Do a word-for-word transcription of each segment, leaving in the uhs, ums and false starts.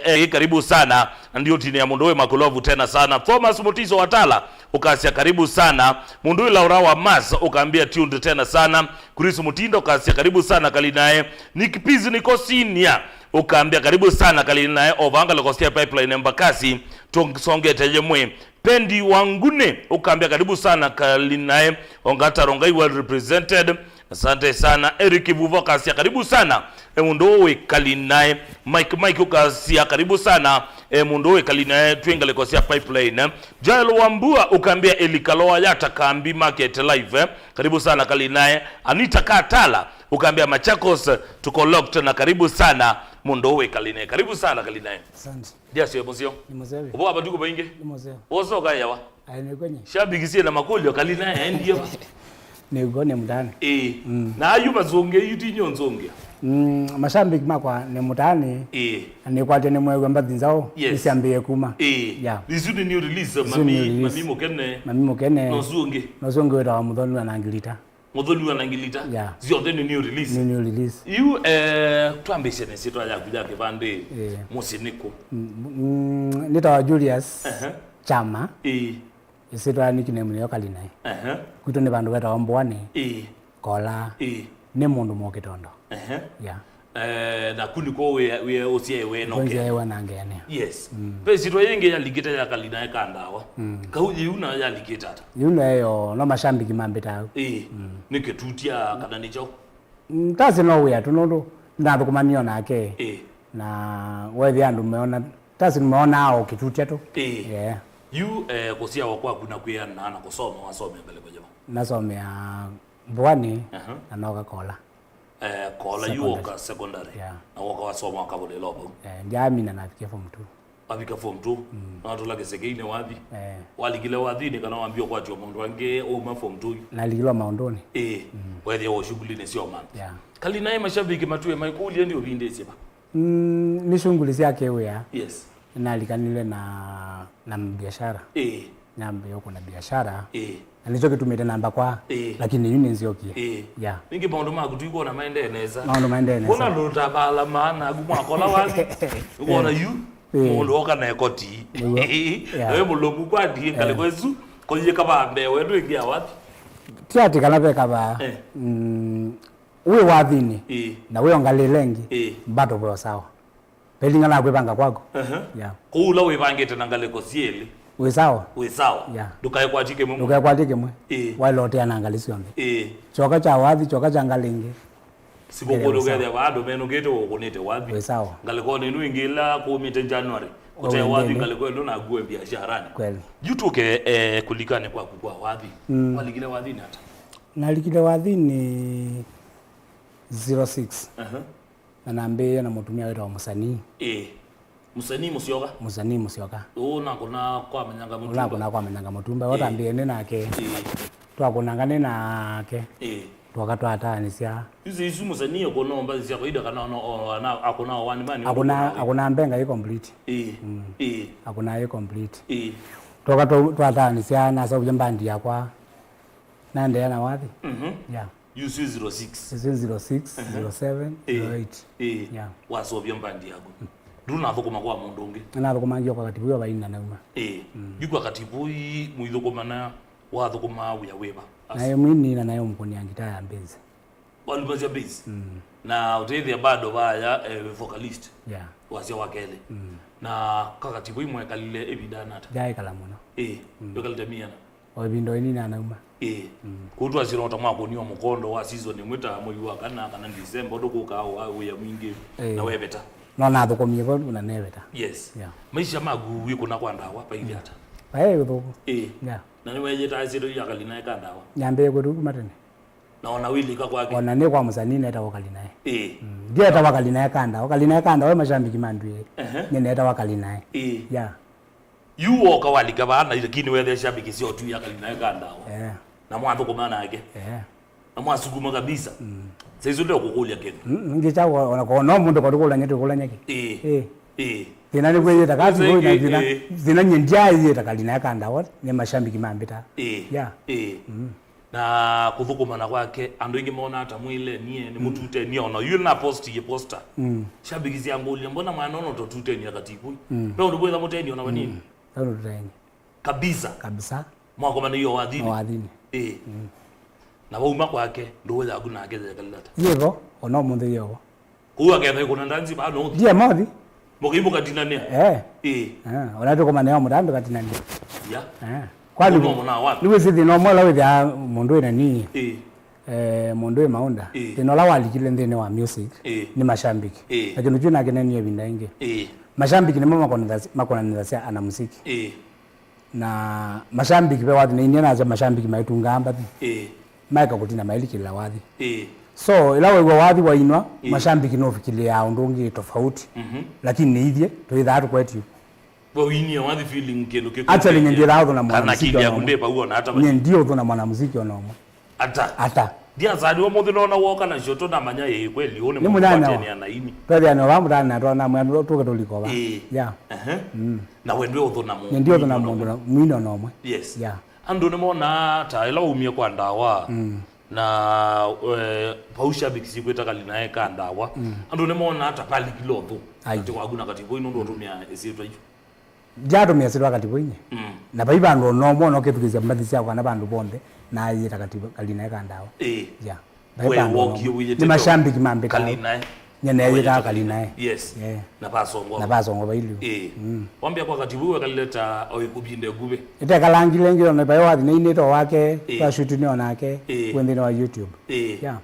Eh, karibu sana. Na ndio tini ya mũndũ wĩ Makulovu tena sana. Thomas Mutiso Watala, ũkasya karibu sana. Mũndũ wĩ Laura wa Mas, ũkambia tuned tena sana. Chris Mutindo, ũkasya karibu sana, kali naye. Nick Piz, Niko Senior, ũkambia karibu sana, kali naye. Ovanga Lokostia Pipeline Embakasi, tusongete yemwe. Pendi Wangune, ũkambia karibu sana, kali naye. Ongata Rongai, well represented. Asante sana. Eric Vuva, ũkasya karibu sana. E mũndũ wĩ, kali naye. Mike, Mike, ũkasya karibu sana. E mũndũ wĩ, kali naye, twĩ ngalĩko sya Pipeline. Joel Wambua, ũkambia Eli Kaloa ya Takambi Market Live, eh. Karibu sana, kali naye. Anita Katala, ũkambia Machakos, tuko locked na karibu sana. Mũndũ wĩ, kali naye. Karibu sana, kali naye. Asante. Ndiasyo mũseo. Nĩ mũseo. Ũvo wa matuko maingi? Nĩ mũseo. Wosoka yawa? Aĩ, nĩ kwenye. Shabiki sie na makulio, kali naye, ndiye va? Nĩw'o, nĩ mũtaani. Ĩĩ. Mm. Na ayu mazunge, yu ti nyo nzunge. Mm, mashabiki makwa nĩ mũtaani. Ĩĩ. Na nĩkwatya nĩ mwew'a mbathi nzaũ, yes, nĩsyambĩĩe kuma. Ĩĩ. Yeah. Isu nĩ new release, isu nĩ mami, new release. Mami Mũkene. Mami Mũkene. Na ũsu ũngĩ? Na ũsu ũngĩ wĩtawa Mũthoni wa Nangilita. Mũthoni wa Nangilita. Yeah. Syonthe nĩ new release. Nĩ new release. Yu, eh, twambĩsye na syĩtwa yaku ya kĩvandĩ. Ĩĩ. Mũsyĩ nĩkũ? Mm, mm, nĩtawa Julius, ehe, Chama. Ĩĩ. Ĩsyĩtwa ya nickname nĩyo Kalinae. Ehe. Kwitũ nĩ vandũ vetawa Mbũanĩ. Ĩĩ. Kola. Ĩĩ. Nĩ mũndũ Mũkĩtondo. Ehe. Yeah. Eh, naku nĩkw'o wĩ, wĩ ũsyaĩwe na ũkĩanĩa. Nzyaĩwe na ngeanĩa. Yes. Mm. Ve ĩsyĩtwa yĩngĩ yalikĩte ya Kalinae ka ndawa. Mm. Kau yĩu nayo yalikĩte ata? Yĩu nayo no mashambiki mambĩtaa. Ĩĩ. Mm. Nĩ kĩtutia kana nĩ kyaũ? Mm, tasi no wĩa tu nũndũ ndathũkũmanio nake. Ĩĩ. Na wethĩa andũ meona, tasi meonaa o kĩtutia tu. Ĩĩ. Yeah. Yu, eh, kũsyawa kwaku na kwĩanana na kũsoma, wasomea ngalĩko yĩva? Nasomea Mbũanĩ, aha, na noka Kola. Eh, Kola yu Secondary. Woka secondary. Yeah. Na woka wasoma wakavũlĩla o vau. Eh, ndyamina navikie form two. Wavika form two. Mm. Na watũla kĩsekeinĩ wathi. Eh. Walikile wathinĩ kana wambia ũkwatio maũndũ angĩ uma form two? Nalikilwa maũndũnĩ. Ĩĩ. Mm. Wethĩa o shughuli-inĩ sya ũmanthi. Yeah. Kalinae mashabiki matue maikũlye nĩ ũvindĩsye va? Mm, nĩ shughuli sya kĩwĩa. Yes. Nalikanile na, na biashara. Ĩĩ. Nambĩĩa kũna biashara. Ĩĩ. Na nĩkyo kĩtumĩte namba kwa. Ĩĩ. Lakini yu nĩnzyokie. Ĩĩ. Yeah. Ningĩ maũndũ maku tũikwona maendee nesa. Maũndũ maendee nesa. Mbona lũtavala maana aku mwakola wathi? Ũkona yu, ĩĩ, mũndũ oka na ekoti. Nĩguo. Yeah. Nawe mũlũku kwati, eh, ngalĩko ĩsu, kũyĩka va mbee, we ndwĩngĩa wathi? Ti ati kana ve kavaa. Eh. Mm, wĩ wathinĩ, ĩĩ, na wĩ o ngalĩle ĩngĩ, ĩĩ, mbato veo sawa. Pelingana na kwĩvanga kwaku. Ehe. Yeah. Kũu ũla wĩvangĩte na ngalĩko syĩlĩ. Wĩ sawa. Wĩ sawa. Yeah. Ndũkaekwatye kĩmwe. Ndũkaekwatye kĩmwe. Ĩĩ. Wailotea na ngalĩ syonthe. Ĩĩ. Kyoka kya wathi, kyoka kya ngalĩ ĩngĩ. Sikũkũ ndũkethĩa va andũ menũkĩte ũkũnĩte wathi. Wĩ sawa. Ngalĩkonĩ ĩno ĩngĩ ĩla kũmĩte January. Ũte wathi ngalĩko ĩno na ngue biasharani. Kweli. Yu tũke, eh, kũlikanĩ kwaku kwa wathi. Mm. Walikile wathinĩ ata? Nalikile wathinĩ zero six. Aha. Na nambĩĩe na mũtumĩa wĩtawa Mũsanii. Ĩĩ. Mũsanii Mũsyoka? Mũsanii Mũsyoka. Ũũ nakũna kwa Manyanga Mũtumba? Ũla nakũna kwa Manyanga Mũtumba. Ĩĩ. Twatambĩĩe nĩ nake. Ĩĩ. Twakũnanga nĩ nake. Ĩĩ. Twoka twataanĩsya. Isu, isu Mũsanii akũna o mbathi sya kawaida kana ona, o, ana, akũna o one man? Akũna, akũna mbenga ĩ complete. Ĩĩ. Mm. Ĩĩ. Akũna ĩ complete. Ĩĩ. Twoka twa-, twataanĩsya, naseũvya mbandi yakwa. Naendeea na wathi. Mhm. Yeah. Yu sio zero six. Sio zero six, ehe, zero seven, ĩĩ, zero eight. Ĩĩ. Yeah. Waseũvya mbandi yaku. Mm. Ndũnathũkũma kwa mũndũ ũngĩ? Nathũkũmangie kwa Katibui o vaina nauma. Ĩĩ. Mm. Yu kwa Katibui mũithũkũmana, wathũkũmaa wĩa wĩva? Naĩ mwini na naĩ mũkũnia ngitaa ya bass. Walumasya bass? Mm. Na ũtethĩa bado vaya, eh, vocalist? Yeah. Wasya wa kelĩ. Mm. Na kwa Katibui mwekalile ĩvinda nata? Yaĩkala mũno. Ĩĩ. Mm. Wekalĩte miana? O ĩvinda o ĩnini anauma. Ĩĩ. Mm. Kũu twasye no ta mwakũniwa mũkondo wa season ĩmwe ta mwei wa kana, kana December, ũndũ kũkaa wa wĩa mwingĩ, ĩĩ, na weveta. No nathũkũmie vo na neveta. Yes. Yeah. Maisha maku wĩkũna kwa ndawa, vaithi ata? Vaĩ ũthũku. Ĩĩ. Yeah. Na nĩweyĩtaa syĩtwa ya Kalinae ka ndawa? Nyambĩĩe kwĩtũ kuma tene. Na ona wĩlika kwake? Ona nĩ kwa Mũsanii netawa Kalinae. Ĩĩ. Mm. Ndietawa Kalinae ka ndawa. Kalinae ka ndawa, mashabiki mandwĩe. Ehe. Nĩ netawa Kalinae. Ĩĩ. Yeah. Yu woka walika vaa na lakini wethĩa shabiki sya ũtwi ya Kalinae ka ndawa. Eh. Na mwathũkũma nake. Eh. Na mwasukuma kabisa. Mm. Saizo ndio kũkũlya kĩndũ. Mm, ngicha wa-, ona kwa no mũndũ kwa tukũlanya tukũlanya kĩ. Eh. Eh. Eh. Thĩna nĩ kwĩyĩta kasi. Saizo na thĩna, eh, thĩna nyie ndiayĩta Kalinae ka ndawa, nĩ mashabiki mambĩta. Eh. Yeah. Eh. Mm. Na kũthũkũmana kwake, andũ aingĩ monaa ta mwĩlenie, nĩmũtutenie ona. Yu na post ye poster. Mm. Shabiki syangũlya, "Mbona mwana ũno tũtutenie Katiboi?" Mm. Ve ũndũ bwĩtha mũtenie ona vanini. Mm. Ve ũndũ tũtenie. Kabisa. Kabisa. Mwakomanĩie o wathinĩ. O wathinĩ. Ĩĩ. Mm. Na wauma kwake, ndũũ yaku nake yekalile ata? Yĩvo, ona ũmũnthĩ yĩvo. Kũu aketha ĩkũna ndanzi vaa no. Ndiye mothi. Mũkĩi mũkatinanĩa? Eh. Ĩĩ. Eh, ona tũkomanĩa mũtambi katinanĩa. Ya. Eh. Kwani no mũna wapi? Nĩwĩsĩ thĩna ũmwe ũla wĩthĩaa mũndũ wĩ na nii. Ĩĩ. Eh, mũndũ wĩ maũnda. Ĩĩ. Thĩna ũla walikile nthĩnĩ wa music. Ĩĩ. Nĩ mashambiki. Ĩĩ. Na kĩndũ kyu nakenenie ĩvinda ĩngĩ. Ĩĩ. Mashambiki nĩmo makonanĩthasya, makonanĩthasya ana muziki. Ĩĩ. Na mashambiki ve wathi, na inyie nasya mashambiki maitungaa mbathi. Ĩĩ. Maeka kũtina mailikĩla wathi. Ĩĩ. So, ĩla wew'a wathi wainwa, ĩĩ, mashambiki nũvikĩlĩaa ũndũ ũngĩ tofauti. Mhm. Lakini nĩ ithyĩ, twĩthaa tũkwetio. We winie wathi feeling kĩndũ kĩkũ. Actually, nye ndiĩthaa ũthũna kana mwanamuziki akili yaku ona ũmwe. Ndĩ vau ona hata. Nye ndiũthũna mwanamuziki ona ũmwe. Ata? Ata. Ndiazaliwa mũthĩ nona woka na cio tũnamanya ĩ kweli, ũũ nĩ mũnyanya mũndũ wa tene na ini. Twethĩana wa mũtana na twana mwana tũke tũliko va. Ĩĩ. Yeah. Ehe. Mm. Na we ndwĩ ũthũna mũndũ. Nye ndiũthũna mũndũ na mwino na ũmwe. Yes. Yeah. Andũ nĩmonaa ta ĩla waumie kwa ndawa. Mm. Na, eh, vau shabiki sikwĩta Kalinae ka ndawa. Mm. Andũ nĩmonaa ta palikile ũthũ. Ai. Katĩ waku na Katiboi nũndũ ũtũmĩa ĩsyĩtwa isu. Ndyatũmĩa syĩtwa Katiboi nye. Mm. Na vai vandũ ona ũmwe ona ũkĩthukĩĩsya mbathi syakwa na vandũ vonthe, nayĩta Katiboi, Kalinae ka ndawa. Ĩĩ. Yeah. Vai vandũ ona ũmwe. Nĩ mashambiki mambĩtaa Kalinae. Nye neeyĩtaa Kalinae. Yes. Yeah. Na vasongo. Na vasongo vailu. Ĩĩ. Mm. Wambĩa kwa Katiboi wekalile ta o ĩkũvinda ĩkuvĩ. Ĩtekalangile ĩngĩ ona vai wathi nĩinĩte o wake, ĩĩ, twashuti nĩ onake, ĩĩ, kwĩ nthĩnĩ wa YouTube. Ĩĩ. Yeah.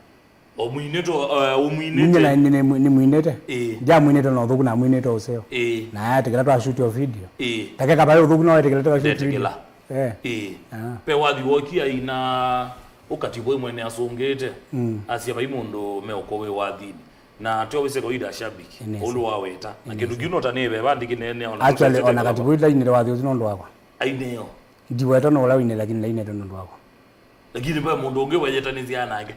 O mwinĩto, eh, o mwinĩte. Ninye na nĩ, nĩ, nĩ mwinĩte. Ĩĩ. Nja mwinĩte na ũthũku na mwinĩte ũseo. Ĩĩ. Na atikĩla twa shoot o video. Ĩĩ. Take kaba ũthũku no etikĩla twa shoot video. Ndetĩkĩla. Eh. Ĩĩ. Ah. Pe wathi woki aina ũkati boi mwene asũngĩte. Mm. Asia vai mũndũ meũko wĩ wathinĩ. Na tio wĩse kawaida shabiki. Ĩnĩsĩ. Ũndũ waweta. Na kĩndũ kĩu no ta nĩ veva ndikĩnene ona. Actually, ona kati boi ndainĩte wathi ũsu nũndũ wakwa. Aineo. Ndiwetwa nĩ ũla wine, lakini ndainetwe nũndũ wakwa. Lakini ve mũndũ ũngĩ weyetanĩsya nake?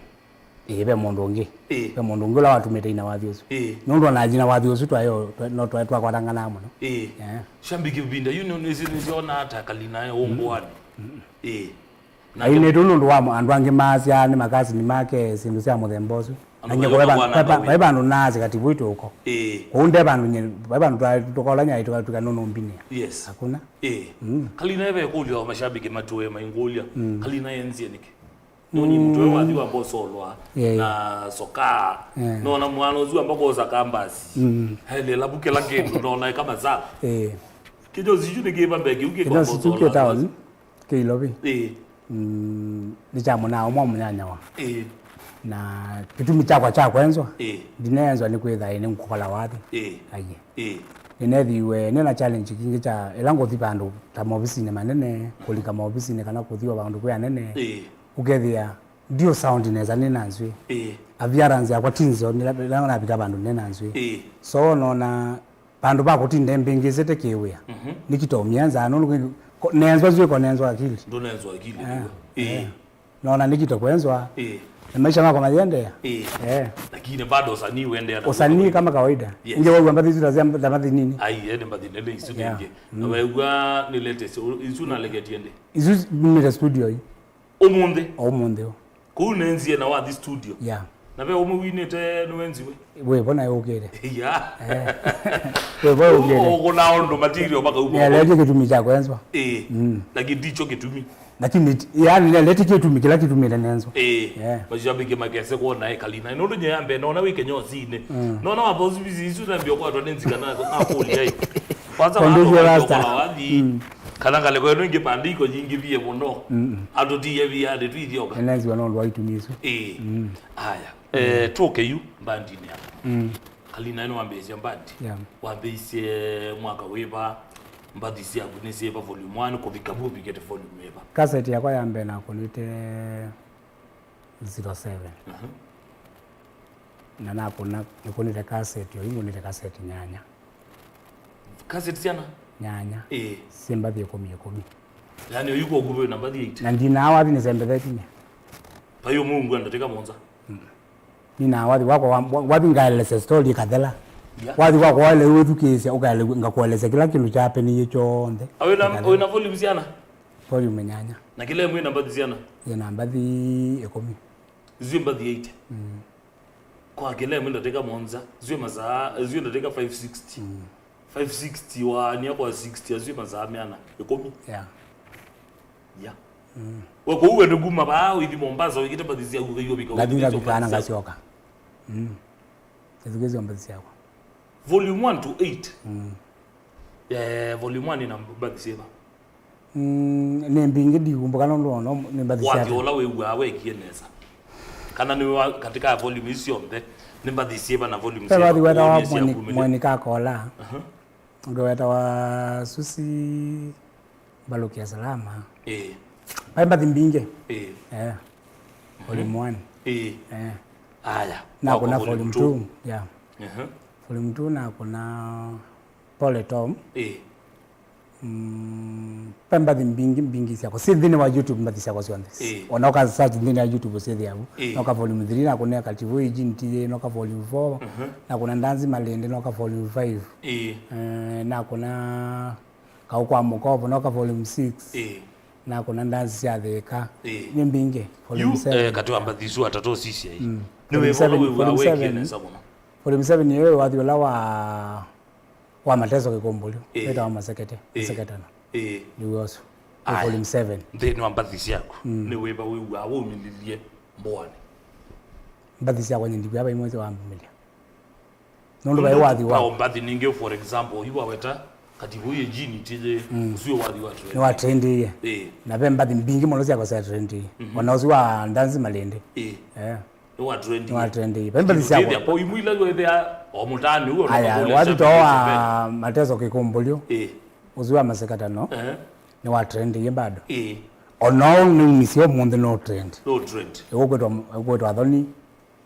Ĩĩ, ve mũndũ ũngĩ. Ĩĩ. Ve mũndũ ũngĩ ũla watũmĩte ina wathi ũsu. Ĩĩ. Nũndũ ona nyina wathi ũsu twaĩ o, twa-, no twaĩ twakwatangana mũno. Ĩĩ. Yeah. Shabiki vinda yu nĩ-, nĩsi-, nĩsyonaa ta Kalinae ũngũanĩ. Mm. Ĩĩ. Na ainetwe nũndũ wa andũ angĩ maasya nĩ makasini make, syĩndũ sya mũthemba ũsu. Na nye kwa vai vandũ naasya kati boi tũko. Ĩĩ. Kũu nde vandũ nye, vai vandũ twa-, tũkola nyai tũkatwika nũnũmbinĩa. Yes. Hakuna. Ĩĩ. Mm. Kalinae ve kũlya o mashabiki matũe maingũlya. Mm. Kalinae enzie nĩkĩ? Noni mtu we wathi wamba ũsolwa. Yeah. Na soka. Yeah. Nona mwana ũsu amba kosa kambasi. Mm. Hele labu kĩla kĩndũ nona kama za. Ĩĩ. Kĩnyo sichu nĩ kĩva mbeki uke kwa ũsolwa. Kĩnyo sichu kĩ town. Kĩ Ilovi. Ĩĩ. Mm, nĩ kya mũnao mwa mũnyanyawa. Ĩĩ. Na kĩtumi kyakwa kya kwenzwa, ĩĩ, ndineenzwa nĩ kwĩtha ĩ nĩngũkola wathi. Ĩĩ. Aiye. Ĩĩ. Nĩneethiiwe nĩ na challenge kingĩ kya ĩla ngũthi vandũ ta maovisinĩ manene, kũlika maovisinĩ kana kũthi o vandũ kwĩ anene. Ĩĩ. Ũkethĩa ndiũ sound nesa nĩ na nzw'ĩ. Ĩĩ. Appearance yakwa ti nzeo nĩla navika vandũ nĩ na nzw'ĩ. Ĩĩ. So nona vandũ va kũtinda mbĩngĩsĩte kĩwĩa. Mhm. Nĩkĩtaumia nzaa nũndũ kwĩ-, ko-, nenzwa nzw'ĩ ko nenzwa akili. Ndũnenzwa akili. Eh, nĩw'o. Ĩĩ. Eh. Nona nĩkĩta kwenzwa. Ĩĩ. Na maisha makwa mayĩendeea. Ĩĩ. Eh. Lakini bado usanii uendeea na usanii kama kawaida. Yes. Inge waw'a mbathi isu ta sya, ta mbathi nini. Ai, ene mbathi nene isu, yeah, ningĩ. Mm. Na wew'a nĩ latest, u-, isu naleketie ndĩ. Isu numĩte studio ii. Ũmũnthĩ? O ũmũnthĩ ũ. Kũu nenzie na wathi studio. Yeah. Na ve ũmwe winĩte nĩwenziwe? Wĩ vo nayo ũkĩte. Yeah. Eh. Wĩ vo ũkĩte. Ũkũna ũndũ material mpaka umo. Nĩaletie kĩtumi kya kwenzwa. Ĩĩ. Mm. Lakini ndicho kĩtumi. Lakini, yani, nĩaletie kĩtumi kĩla kĩtumĩte nenzwa. Ĩĩ. Yeah. Mashabiki makese kuona ĩ Kalinae. Nũndũ nye yambe, nona wĩ Kenya ũsinĩ. Mm. Nona wa boss busy, isu nambia kwatwa nĩ nzika na, na kũlya ĩ. Kwanza kondũ watu cio rasta. Wathi. Mm. Kana ngalĩko ĩno ĩngĩ pandĩ iko yingĩvie mũno. Mm-mm. Atũtiie viandĩ twithioka. Enenziwa nũndũ wa itumi isu. Ĩĩ. Mm. Aya. Eh, tũke yu mbandinĩ yaku. Mm. Kalinae nĩwambĩĩsye mbandi. Yeah. Wambĩĩsye mwaka wĩva, mbathi syaku nĩ syĩva volume one, kũvika vu ũvikĩte volume wĩva? Kaseti yakwa ya mbee nakũnĩte zero seven. Mhm. Na nakũna, nĩkũnĩte kaseti, o ingũnĩte kaseti nyanya. Kaseti syana? Nyanya. Ĩĩ. Syĩ mbathi ĩkũmi ĩkũmi. Yaani, oyu kwa ũkuvĩ na mbathi eight. Na ndinaa wathi nĩsembethetie. Payo Mungu andatĩka mũonza. Mm. Nina wathi wakwa wa, wa, wathi ngaelesya story ĩkathela. Yeah. Wathi wakwa waĩle wĩthukĩĩsya, ũkaele-, ngakuelesya kĩla kĩndũ kyapeniie kyonthe. Awĩna, ĩkathela. Wĩna volume syana? Volume nyanya. Na kĩla ĩmwe ĩna mbathi siana? Yĩna mbathi ĩkũmi. Isu mbathi eight. Mm. Kwa kĩla ĩmwe ndatĩka mũonza, isu masaa, isu ndatĩka five sixty. Mm. Five sixty waania kwa sixty, asu masaa meana? Ĩkũmi. Yeah. Yeah. Mm. We kũu we nĩkuma vaa ũithi Mombasa wĩkĩte mbathi syaku, ũkaiw'a vika ngathi ũithi ngavikaa na syaku. Ngasyoka. Mm. Ĩthukĩsya mbathi syakwa. Volume one to eight. Mm. Eh, volume one ĩna mbathi syĩva? Mm, nĩ mbingĩ, ndikumbuka nũndũ no nĩ mbathi sya wathi ũla wĩw'aa wekie nesa. Kana nĩ wa katika volume isu syonthe, nĩ mbathi syĩva na volume syĩva? Ve wathi wetawa Mweni, Mweni Kakola. Aha. Ũngĩ wetawa Susi Mbalũki ya Salama. Ĩĩ. Vai mbathi mbingĩ. Ĩĩ. Eh. Volume one. Ĩĩ. Eh. Aya. Na kuna volume two. Yeah. Aha. Volume two na kuna Pole Tom. Ĩĩ. Mm, ve mbathi mbingĩ, mbingĩ syakwa. Syĩ nthĩnĩ wa YouTube mbathi syakwa syonthe. Ĩĩ. Ona ũka search nthĩnĩ wa YouTube syĩthĩavu. Ĩĩ. Noka volume three, na kuna Kativu Ijini Tije, noka volume four, mhm, na kuna Ndanzi Malende, noka volume five. Ĩĩ. Eh, na kuna Kaũ kwa Mũkovo, noka volume six. Ĩĩ. Na kuna Ndanzi sya Thĩka. Ĩĩ. Nĩ mbingĩ. Volume seven. Yu, eh, katĩ wa mbathi isu atatũ ũsisya ĩ. Mm. Nĩ wĩva ũla wĩw'aa wekie nesa mũno? Volume seven ĩyo wathi ũla wa wa Mateso Kĩkũmbũlyo, ĩĩ, wĩtawa Masekete, ĩĩ, Maseketano. Ĩĩ. Nĩw'o ũsu. Aya. Volume seven. Nthĩnĩ wa mbathi syaku, mm, nĩ wĩva wĩw'aa waumĩlilye mbũanĩ? Mbathi syakwa nyie ndikwĩa vai mwĩsĩ wambumĩlya. Nũndũ vai wathi wa mbathi ningĩ, for example, yu waweta Kativu Ijini Tije, mm, ũsu wathi wa trend. Nĩwa trendie. Ĩĩ. Na ve mbathi mbingĩ mũno syakwa sya trendie. Mhm. Ona ũsu wa Ndanzi Malende. Ĩĩ. Eh. Nĩwa trendie. Nĩwa trendie. Ve mbathi syakwa. Kĩndũ kĩthĩa, po imwe ila wĩthĩa o mũtaani ũo. Aya, wathi to wa Mateso Kĩkũmbũlyo. Ĩĩ. Ũsu wa Maseketano. Eh. Nĩwa trendie bado. Ĩĩ. Ona ũu nĩumisye ũmũnthĩ no trend. No trend. Ĩũkwĩtwa, ĩũkwĩtwa Athoni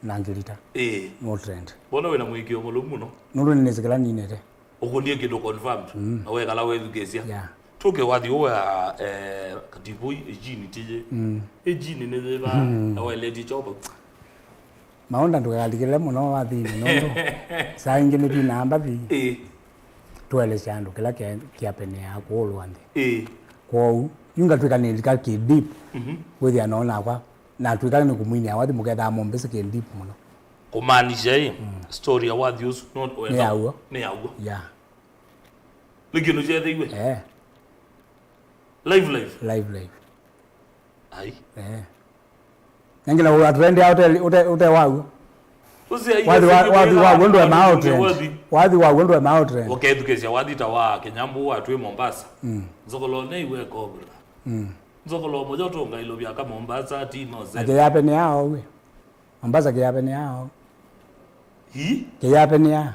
na Ngilita. Ĩĩ. No trend. Mbona wĩna mũĩkĩĩo mũlũmu mũno? Nũndũ nĩnĩsĩ kĩla ninĩte. Ũkũnie kĩndũ confirmed, mm, na wekala wethukĩĩsya. Yeah. Tũke wathi ũũ wa, eh, Kativu Ijini Tije. Mm. Ijini nĩ yĩva, mm, na waeletie kyaũ vau? Maũnda ndũkalikĩle mũno wathinĩ nũndũ saa ingĩ nĩtwinaa mbathi. Ĩĩ. Tũelesya andũ kĩla kĩ-, kĩapeneaa kũũlwa nthĩ. Ĩĩ. Kwoou, yu ngatwĩka nĩlika kĩ deep, mhm, kwĩthĩa noo nakwa natwĩka nĩ kũmwinĩa wathi mũkethaa mũmbĩsĩ kĩ deep mũno. Kũmaanisha ĩ, mm, story ya wathi ũsu no wenda nĩ ya w'o. Nĩ ya w'o. Yeah. Nĩ kĩndũ kyeethĩiwe? Eh. Live, live? Live, live. Ai. Eh. Nangĩla ũatũendea ũte, ũte, ũte wa w'o. Ũsi ai, wathi wa, wathi wa w'o ndũemaa ũtrend. Wathi. Wathi wa w'o ndũemaa ũtrend. Ũkethukĩĩsya wathi ta wa Kĩnyambũ wa twĩ Mombasa. Mm. Nzokolo nĩ iwe Cobra. Mm. Nzokolo mojo tonga ilovya ka Mombasa ti no. Na kĩyape nĩ yao we. Mombasa kĩyape nĩ yao. Hi? Kĩyape nĩ ya.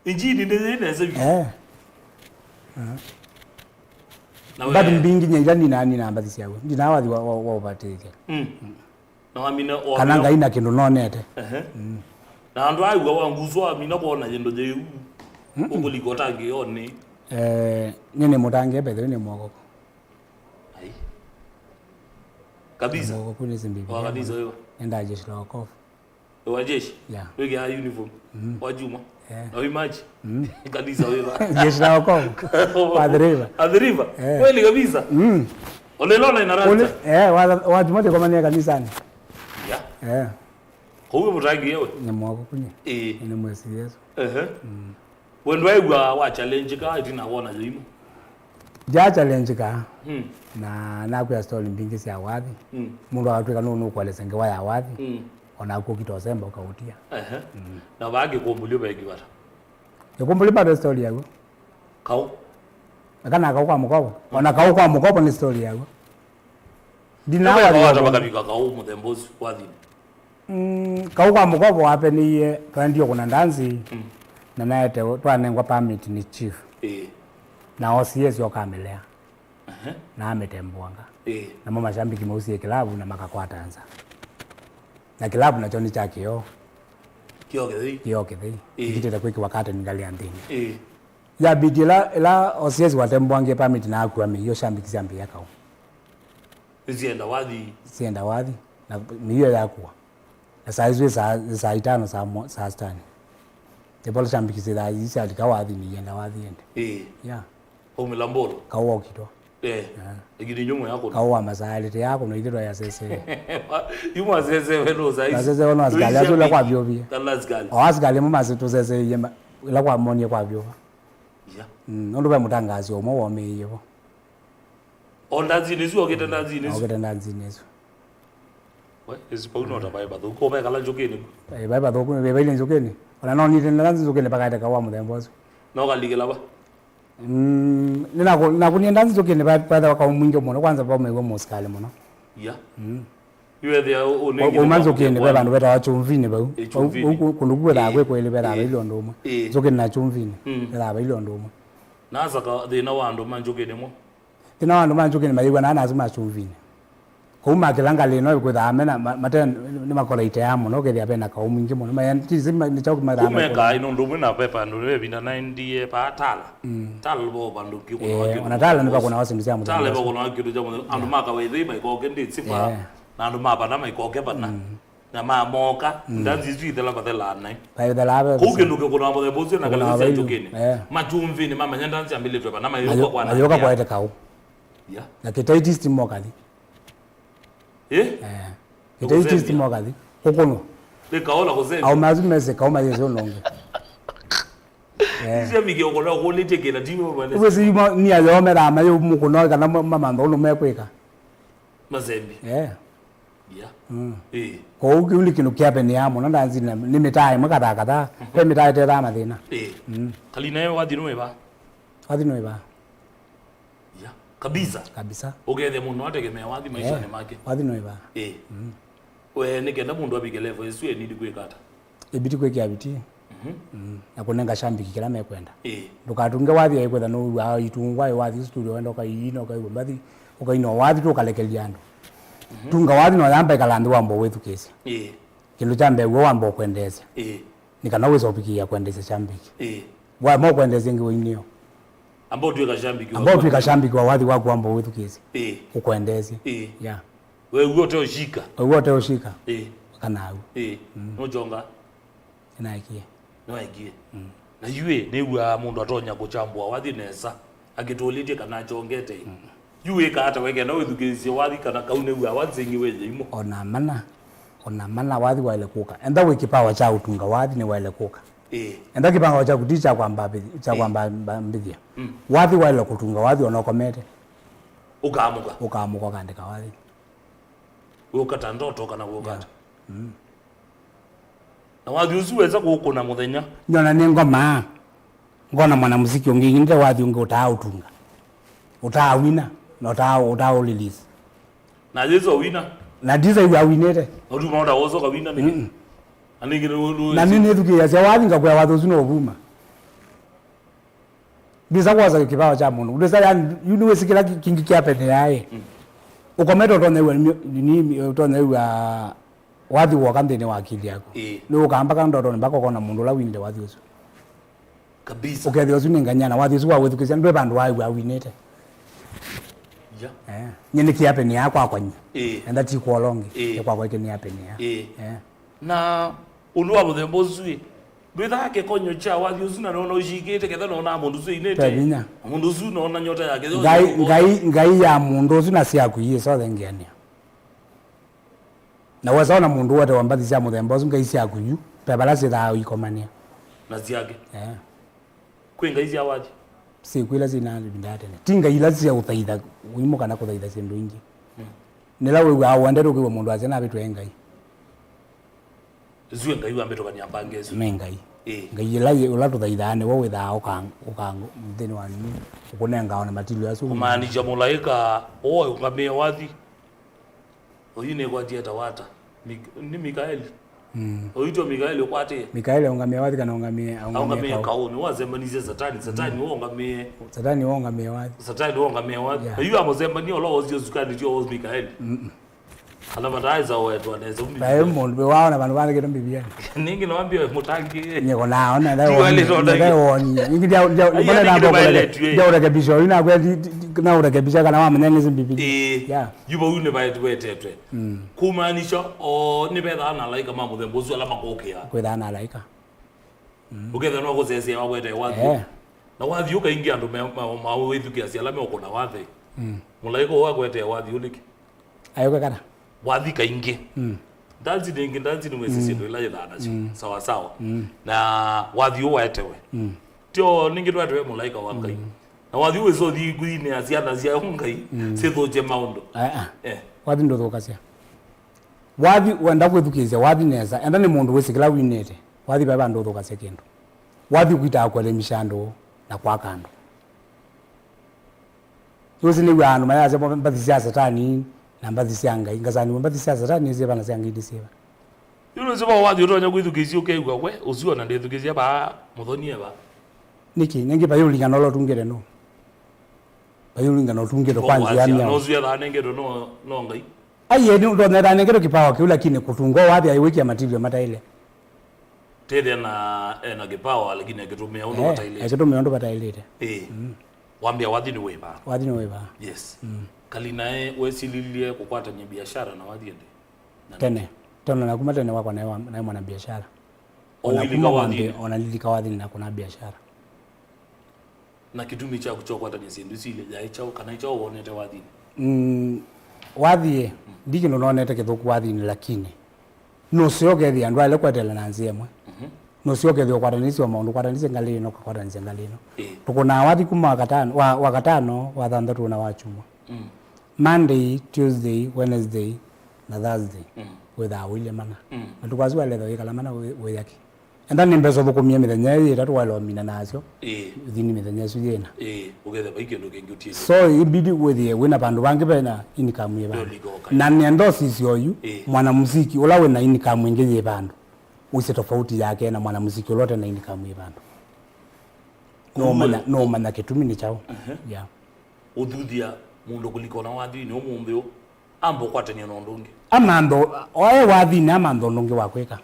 Injini nĩ yĩ nesa vyũ. Eh. Ah. Na we- mbathi mbingĩ nyie ila nina, nina mbathi syawe. Ndina wathi wa, wa, wa ũvatĩthya. Mm. Na wamina, kana wamina Ngai na kĩndũ nonete. Ehe. Mm. Na andũ aiwa wa nguso wamina kwona yendo jeu. Mm-mm. Ũkũlika ũtangĩĩonĩ. Eh, nyie nĩ mũtangĩe, by the way, nĩ mwoko. Ai. Kabisa. Mwoko kule zimbibi. Wa kanisa wewe. Nenda jeshi la wokovu. Wa jeshi? Yeah. Wĩkĩaa uniform? Mm. Wa chuma? Yeah. Na wĩ maji? Mm. Kanisa wĩva? Jeshi la wokovu. Wa Athi River. Athi River? Yeah. Kweli kabisa? Mm. Ona ĩla ona ina rasta? Ole, eh, wa, wa chuma tĩkomania kanisani. Yeah. Yeah. Kwoou mũtangĩe we? Nĩ mwako kunye. Ĩĩ. Nĩ mwĩsĩ Yesu. Ehe. Mm. We ndwaĩw'a wa challenge ka ĩtina wona yĩimũ? Ndya challenge ka. Mm. Na nakwĩa story mbingĩ sya wathi. Mm. Mũndũ akatwĩka nũ nũkũelesya ngewa ya wathi. Mm. Ona akũkita ũsemba ũkaũtia. Ehe. Mm. Na vaa Kĩkũmbũlyo ve kĩvata? Kĩkũmbũlyo bado story yaw'o. Kaũ? Kana Kaũ kwa Mũkovo. Mm. Ona Kaũ kwa Mũkovo nĩ story yaw'o. Ndina wathi wa kavika Kaũ mũthemba ũsu wathinĩ. Mm, Kaũ kwa Mũkovo wapenĩie, twaendie kũna ndanzi, mm, na naete, twanengwa permit nĩ chief. Ĩĩ. Na O C S okamĩlea. Ehe. Na amĩtemboanga. Ĩĩ. Namo mashambiki mausie kĩlavu na makakwata nza. Na kĩlavu nakyo nĩ kya kĩoo. Kĩoo kĩthei. Kĩoo kĩthei. Ĩĩ. Kĩkitĩte kwĩkĩwa kateni ngalĩ ya nthĩnĩ. Ĩĩ. Yabidi ĩla, ĩla O C S watemboangie permit na akua mĩio, shambiki syambĩĩa Kaũ. Nĩsyenda wathi. Syenda wathi, na mĩio yakua. Na saa isu saa, saa itano saa mo-, saa stani. Ĩvola shambiki syĩthaa isyalika wathi nĩyenda wathi ende. Ĩĩ. Yeah. Aumĩla mbũlũ. Kaũ okitwa. Eh. Ah. Lakini nyumu yako. Kaũ wa masaa elĩ tĩ yakũnwa ithyĩ twayasesee. Yu mwasesewe no saa ici. Twasesewe no asikali asu ĩla kwavyũvie. Kala asikali. O asikali amwe masi tũseseie ma-, ĩla kwamonie kwavyũva. Yeah. Mm, nũndũ ve mũtangaasi ũmwe womĩĩie vo. O ndanzinĩ isu, okĩte ndanzinĩ isu. Okĩte ndanzinĩ isu. We, ĩsu pau no ta vaĩ vathũku. Ko vekala njũkĩnĩ ku. Eh, vaĩ vathũku, ve vailĩ njũkĩnĩ. Ona no nite ndanzi njũkĩnĩ pakaete kaũ wa mũthemba ũsu. No kalikĩla va? Mm, nĩnaku-, nakunie ndanzi njũkĩnĩ va-, vaethawa kaũ mwingĩ mũno. Kwanza vaumaĩw'a mũsikalĩ mũno. Yeah. Mm. Yu ethĩa ũ-, ũnengine. Uma nzũkĩnĩ ve vandũ vetawa Chumvini vau. Ĩ, Chumvini. Vau, vau kũ-, kũndũ ku vethaa kwĩ kwĩlĩ vethaa vailĩ ũndũ ũmwe. Ĩ. Nzũkĩnĩ na Chumvini. Mm. Vethaa vailĩ ũndũ ũmwe. Nasa ka thĩna wa andũ ma njũkĩnĩ mo. Thĩna wa andũ ma njũkĩnĩ mayĩw'anaa na asu ma Chumvini. Kũu makĩla ngalĩ ĩno kwĩthaa mena, ma-, mate, nĩmakola iteaa mũno, ũkethĩa vena kaũ mwingĩ mũno. Maya, tisi, ma-, nĩ kyaũ kĩmathaa. Kũu mekaa ĩno ũndũ ũmwe na ve vandũ ve ĩvinda naendie paa Tala. Mm. Tala vo vandũ kĩkũnawa. Eh, kĩndũ ona Tala nĩvakũnawa syĩndũ sya mũthemba ũsu. Tala ĩvakũnawa kĩndũ kya mũthemba. Andũ ma kawaithei maikoke ndĩsi va. Eh. Na andũ ma vana maikoke vana. Mm. Na mamoka, mm, ndanzi isu ithela vathelaa naĩ. Vaithelaa ve. Kũu kĩndũ kĩkũnawa mũthemba ũsu na ngalĩ sya njũkĩnĩ. Eh. Ma Chumvini mamanya ndanzi ambĩlĩtwe vana mayũka kwa nani. Mayũka kwaete kaũ. Yeah. Na Kĩtaiti East mokathi. Eh? Eh. Kĩtaiti East mokathi. Kũkũnwa. Nĩ kaũ la kũzembia. Au mazu mese kaũ mayese ũnonge. Eh. Sio mike ũkũna ũkũlĩtye kĩla tiwe mwene. Ũwe si yuma ni ayome la mayo mũkũnwa kana ma-, mamantha ũndũ mekwĩka. Mazembi. Eh. Yeah. Mm. Eh. Kwoou kĩu nĩ kĩndũ kĩapenĩaa mũno ndanzinĩ, nĩ mĩtaa ĩmwe kadhaa kadhaa. Mhm. Ve mĩtaa ĩtethaa mathĩna. Eh. Mm. Kalina yo wathi nũĩva? Wathi nũĩva? Yeah. Kabisa. Kabisa. Ũkethĩa mũndũ ategemea wathi maishanĩ make. Wathi nũĩva? Eh. Mm. We, nĩ kenda mũndũ avike level ĩsu, e need kwĩka ata? Ĩbidi kwĩkĩa vitii. Mhm. Mm. Na kũnenga shambiki kĩla mekwenda. Ĩĩ. Ndũkatunge wathi aĩ kwĩtha nũw'aa itungwa ĩ wathi studio wenda ũkaiina ũkaiwa mbathi ũkaina wathi tu ũkalekelya andũ. Mhm. Tunga wathi no yamba ĩkala nthĩ wamba wĩthukĩĩsya. Ĩĩ. Kĩndũ kya mbee w'o wamba ũkwendeesya. Ĩĩ. Nĩ kana wĩsa ũvikĩĩa kwendeesya shambiki. Ĩĩ. Waema ũkwendeesya ĩngĩ wĩinĩo. Amba ũtw'ĩka shambiki wa wathi waku wamba wĩthukĩĩsya. Ĩĩ. Ũkwendeesya. Ĩĩ. Yeah. Wewe ũteũshika. Wewe ũteũshika. Ĩĩ. Kana au. Ĩĩ. Mm. Nũchonga. Nĩnaekie. Nĩwaekie. Mm. Na yu ĩ, nĩw'aa mũndũ atonya kũchambũa wathi nesa, akĩtũlĩtye kana achongete ĩ. Mm. Yu wĩka ata we kenda wĩthukĩĩsye wathi kana kau nĩw'aa wathi sengĩ wĩye imo? Ona mana, ona mana wathi waĩle kũka. Enda wĩ kĩpawa kya ũtunga wathi nĩwaĩle kũka. Ĩĩ. Enda kĩpawa kyaku ti kya kwamba mbithi-, kya kwamba mba-, mbithia. Mm. Wathi waĩle kũtunga wathi ona ũkomete. Ũkaamũka. Ũkaamũka ũkaandĩka wathi. Wĩũka ta ndoto kana wĩũka ata? Yeah. Mm. Na wathi ũsu wesa kũũkũna mũthenya. Nyona nĩ ngoma. Ngona mwanamuziki ũngĩ, nĩ wathi ũngĩ ũtaa ũtunga. Ũtaa wina, na ũtaa, ũtaa ũ release. Na Yesu awina. Na ndisa yu awinĩte. Na ũtuma ũta woso kawina nĩkĩ? Mm-mm. Na nĩngĩ nĩ, nĩ, na nĩ nĩthukĩĩasya wathi ngakwĩa wathi ũsu no ũvuma. Ndwĩsa kwosa kĩpawa kya mũndũ. Ndwĩsa, yani, yu nĩwĩsĩ kĩla ki-, kĩngĩ kyapendeaĩ. Mm. Ũkomete ũtonyaĩw'a, ni, ni, ũtonyaĩw'a wathi woka nthĩnĩ wa akili yaku. Ĩĩ. Nĩũkaa mpaka ndotonĩ mpaka ũkona mũndũ ũla winĩte wathi ũsu. Kabisa. Ũkethĩa ũsu nĩ ngany'a na wathi ũsu wawĩthukĩĩsya ndwĩ vandũ waĩw'a awinĩte. Yeah. Eh. Nyie nĩ kĩapenĩaa kwakwa nyie. Ĩĩ. Enda ti kwa ũla ũngĩ. Ĩĩ. Nĩ kwakwa ĩkĩ nĩapenĩaa. Ĩĩ. Eh. Na ũndũ wa mũthemba ũsu ĩ, ndwĩthaa kĩkonyo kya wathi ũsu na nona ũshikĩte ketha nona mũndũ ũsu ainĩte. Ve vinya. Na mũndũ ũsu nona nyota yake. Ngai, Ngai, Ngai ya mũndũ ũsu na syaku iĩ sothe ngeanĩa. Na wesa ona mũndũ wote wa mbathi sya mũthemba ũsu ngai syaku yu, ve vala syĩthaa ũikomanĩa. Na syake. Eh. Kwĩ ngai sya wathi? Syĩkw'o ila syĩ na ĩvinda ya tene. Ti ngai ila sya ũthaitha ũimũ kana kũthaitha syĩndũ ingĩ. Mm. Nĩla wĩw'aa wendete ũkĩw'a mũndũ asya navĩtwe e ngai. Ĩsu e ngai wa mbĩtũkania mbanga ĩsu. Nĩ ngai. Ĩĩ. Ngai ĩla yĩ-, ũla tũthaithaa nĩwe wĩthaa ũka-, ũka-, nthĩnĩ wa nini, ũkũnengaa ona matilio asu. Kũmaanisya mũlaĩka ũũ ũngamĩe wathi. Oyu nĩkwatie ta wata. Mik-, nĩ Mikaeli. Mm. Oyu tyo Mikaeli ũkwatĩe. Mikaeli aũngamĩe wathi kana aũngamĩe, aũngamĩe kaũ? Aũngamĩe kaũ. Nĩ wasembanisye Satani. Satani, mm, wongamĩe. Satani wongamĩe wathi. Satani wongamĩe wathi. Yeah. Oyu amũsembania ũla wosio sukani tyo wos Mikaeli. Mm-mm. Kana vataĩsa ũetwa nesa. Vaĩ mũndũ waona vandũ vandĩkĩtwe Mbivianĩ. Ningĩ no ambie mũtangĩe. Nyeko naona, ndawonie. Ningĩ ndia, ndia, ndia, ndia ũrekebisha ũyu nakwĩa, ti, ti, na ũrekebisha kana wamenya nĩsĩ Mbivilia. Ĩĩ. Yeah. Yu vau nĩ vaetwetwe. Mm. Kumaanisha o nĩ vethaa na alaika ma mũthemba ũsu ala makũkĩa. Kwĩthaa na alaika. Mm. Ũkethĩa no kũsesea wawete wathi. Eh. Na wathi ũkaingĩ andũ me, ma, ma wĩthukĩasya ala meũkũna wathi. Mm. Mũlaĩka ũũ akwetea wathi ũũ nĩkĩ? Ayũke kana? Wathi kaingĩ. Mm. Ndanzi nĩngĩ, ndanzi nĩwĩsĩ syĩndũ ila yĩthaa nasyo. Mm. Sawa sawa. Mm. Na wathi ũũ waetewe. Mm. Tyo nĩngĩ twaetewe mũlaĩka wa Ngai. Mm. Na wathi ũũ wĩsa ũthi ngũinĩ ya syana sya Ngai, mm, syĩthũkye maũndũ. Ah, ah. Eh. Wathi ndũthũkasya. Wathi wenda kwĩthukĩĩsya wathi nesa, enda nĩ mũndũ wĩsĩ kĩla winĩte. Wathi vai vandũ ũthũkasya kĩndũ. Wathi ũkwĩtaa kũelemisha andũ na kwaka andũ. Nĩwĩsĩ nĩw'aa andũ mayasya mbathi sya Satani na mbathi sya Ngai. Ngasaniw'a mbathi sya Satani nĩ syĩva na sya Ngai nĩ syĩva. Yu nũsĩ va wathi ũtonya kwĩthukĩĩsya ũkew'a we ũsu ona ndĩthukĩĩsya vaa mũthoni eva. Nĩkĩ? Nĩngĩ vai ũlingana ũla ũtungĩte nũũ? Vai ũlingana ũtungĩte kwa nzĩa myaũ? Nũsu ethaa nengetwe no, no Ngai. Aiye, nĩ ũndũ nethĩawa nengetwe kĩpawa kĩu, lakini kũtunga wathi aiwĩkĩa material mataĩle. Tethĩa na ena kĩpawa, lakini akĩtũmĩa ũndũ, eh, vataĩlĩte. Akĩtũmĩa ũndũ vataĩlĩte. Ĩĩ. Mm. Wambĩa wathi nĩ wĩva? Wathi nĩ wĩva? Yes. Mm. Kalinae wesililye kũkwatany'a biashara na wathi ĩndĩ? Na tene. Tene na kuma tene wakwa nae wa-, nae mwana biashara. O ona ũilika kuma wathinĩ? Wambe, ona lilika wathinĩ na kuna biashara. Na kĩtumi kyaku kya ũkwatany'a syĩndũ isu ilĩ yaĩ kyaũ, kana kyaũ wonete wathinĩ? Mm, wathi ĩ, ndi kĩndũ nonete kĩthũku wathinĩ, lakini nũseo ũkethĩa andũ aĩle kweteela na nzĩa ĩmwe. Mhm. Nũseo ũkethĩa ũkwatanĩsye o maũndũ, ũkwatanĩsye ngalĩ ĩno, ũkakwatanĩsya ngalĩ ĩno. Ĩĩ. Tũkũnaa wathi kuma Wakatano, wa, Wakatano, Wathanthatũ na Wakyumwa. Mm. Monday, Tuesday, Wednesday na Thursday, mm, wĩthaa ũilye mana. Mm. Matukũ asu waĩle ĩthwa wĩkala mana wĩ, wĩ yaki. Enda nĩ mbesa ũthũkũmie mĩthenya ĩĩ ĩtatũ waĩle ũmina nasyo. Ĩĩ. Ũthini mĩthenya ĩsu yĩna. Ĩĩ, ũkethĩa vai kĩndũ kĩngĩ ũtiĩte. So, ibidi wĩthĩe wĩna vandũ vangĩ vena income yĩ vandũ. Ndũlika ũkaĩ. Na nenda ũsisye oyu, ĩĩ, mwanamuziki ũla wĩna income ĩngĩ yĩ vandũ, ũisye tofauti yake na mwanamuziki ũla ũte na income yĩ vandũ. Nũũmanya, nũũmanya kĩtumi nĩ kyaũ. Ehe. Yeah. Ũthuthya mũndũ kũlika ona wathinĩ ũmũnthĩ ũũ, amba ũkwatany'a na ũndũ ũngĩ. Amantha, oe wathinĩ amantha ũndũ ũngĩ wa kwĩka.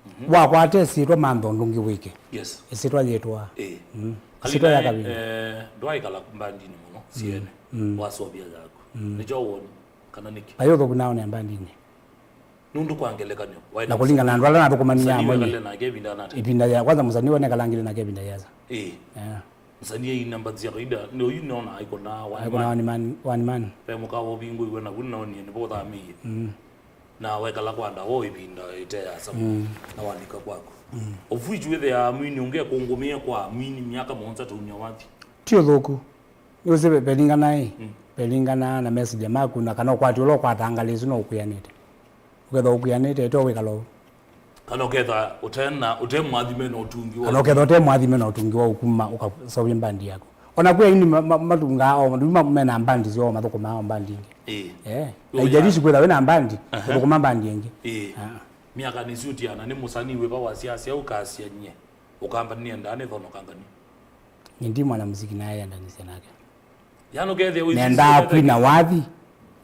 Mhm. Wakwata ĩsyĩtwa mantha ũndũ ũngĩ wĩke. Yes. Ĩsyĩtwa yĩtwa. Ĩĩ. Mm. Ĩsyĩtwa ya Kalinae, kavili. Eh, ndwaĩkala mbandinĩ mũno, mm, siene. Mm. Wasovya yaku. Mm. Nĩkyo woni, kana nĩkĩ? Vai ũthũku naonea mbandinĩ. Nũndũ kwa ngelekany'o, waĩ na kũlingana na andũ ala nathũkũmanie mũsanii amwe, wekale nake ĩvinda nata? Ĩvinda ya, kwanza mũsanii ũla nekalangile nake ĩvinda yĩasa. Ĩĩ. Yeah. Mũsanii aina mbathi sya kawaida, nĩ ũyu nĩona aikũnaa one man. Aikũnaa one man, one man. Ve mũkawa ũvingũiwe navu nĩnaonie nĩvo ũthamĩie. Mm. Na wekala kwa ndawa o ĩvinda ĩte yĩasa mũno, mm, na walika kwaku. Mm. Of which wĩthĩaa mwini ũngĩ ekũngũmĩe kwa mwini myaka mũonza tũunya wathi. Ti ũthũku. Nĩwĩsĩ ve-, velingana ĩ, mm, velingana na message maku, na kana ũkwati ũla ũkwataa ngalĩ ĩsu no ũkwĩanĩte. Ũkethwa ũkwĩanĩte, ĩteo wĩkala ũu. Kana ũkethwa ũte na, ũte mwathime na ũtungi wa, kana ũkethwa ũte mwathime na ũtungi wa ũkuma, ũkaseũvya mbandi yaku. Ona kwĩ aini ma-, ma-, matungaa, o, andũ ma-, mena mbandi syoo, mathũkũmaa o mbandi ingĩ. Ĩĩ. Eh. Yo, haijalishi ya, kwĩtha wĩna mbandi, aha, ũthũkũma mbandi ĩngĩ. Ĩĩ. Ah. Myaka nĩsyũtiana, nĩ mũsanii wĩva wasya asya ũkasya nyie. Ũkamba nĩendaa nĩthonokangani. Nĩ ndi mwanamuziki naye endanisya nake. Yaani ũkethĩa wĩ nendaa kwina wathi,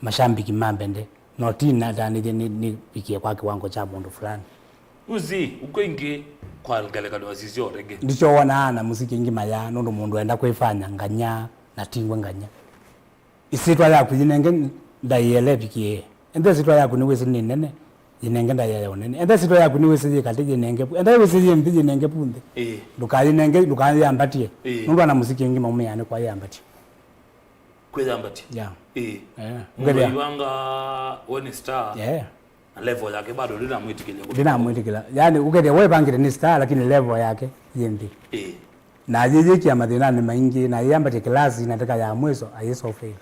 mashambiki mambende. No ti natanĩthye nĩ, nĩvikie kwa kiwango kya mũndũ fulani. Ũsĩ, uko ingĩ kwa ngelekany'o sisyo rĩngĩ. Ndicho wonaa na muziki ingĩ mayaa, nũndũ mũndũ enda kwĩfanya nganya, na tingwe nganya. Ĩsyĩtwa yaku yĩnenge ndaĩa ĩla ĩvikĩe. Enda ĩsyĩtwa yaku nĩwĩsĩ nĩ nene, yĩnenge ndaĩa ya ũnene. Enda ĩsyĩtwa yaku nĩwĩsĩ yĩ katĩ, yĩnenge vu. Enda wĩsĩ yĩ nthĩ, yĩnenge vu nthĩ. Ĩĩ. Ndũkayĩnenge, ndũkayĩambatie. Ĩĩ. Nũndũ ana muziki ĩngĩ maumĩaa nĩ kwa yĩambatie. Kwĩyambatia. Yeah. Ĩĩ. Eh, mũndũ ũkethĩa aivanga we nĩ star. Yeah. Na level yake bado ndinamwĩtĩkĩlya kũtũka. Ndinamwĩtĩkĩla. Yaani, ũkethĩa we ĩvangĩte nĩ star, lakini level yake yĩ nthĩ. Ĩĩ. Na ayĩyĩkĩa mathĩnanĩ maingĩ, na ayĩyambatya kĩlasi, na ndeka ya mwiso, ayĩso fail.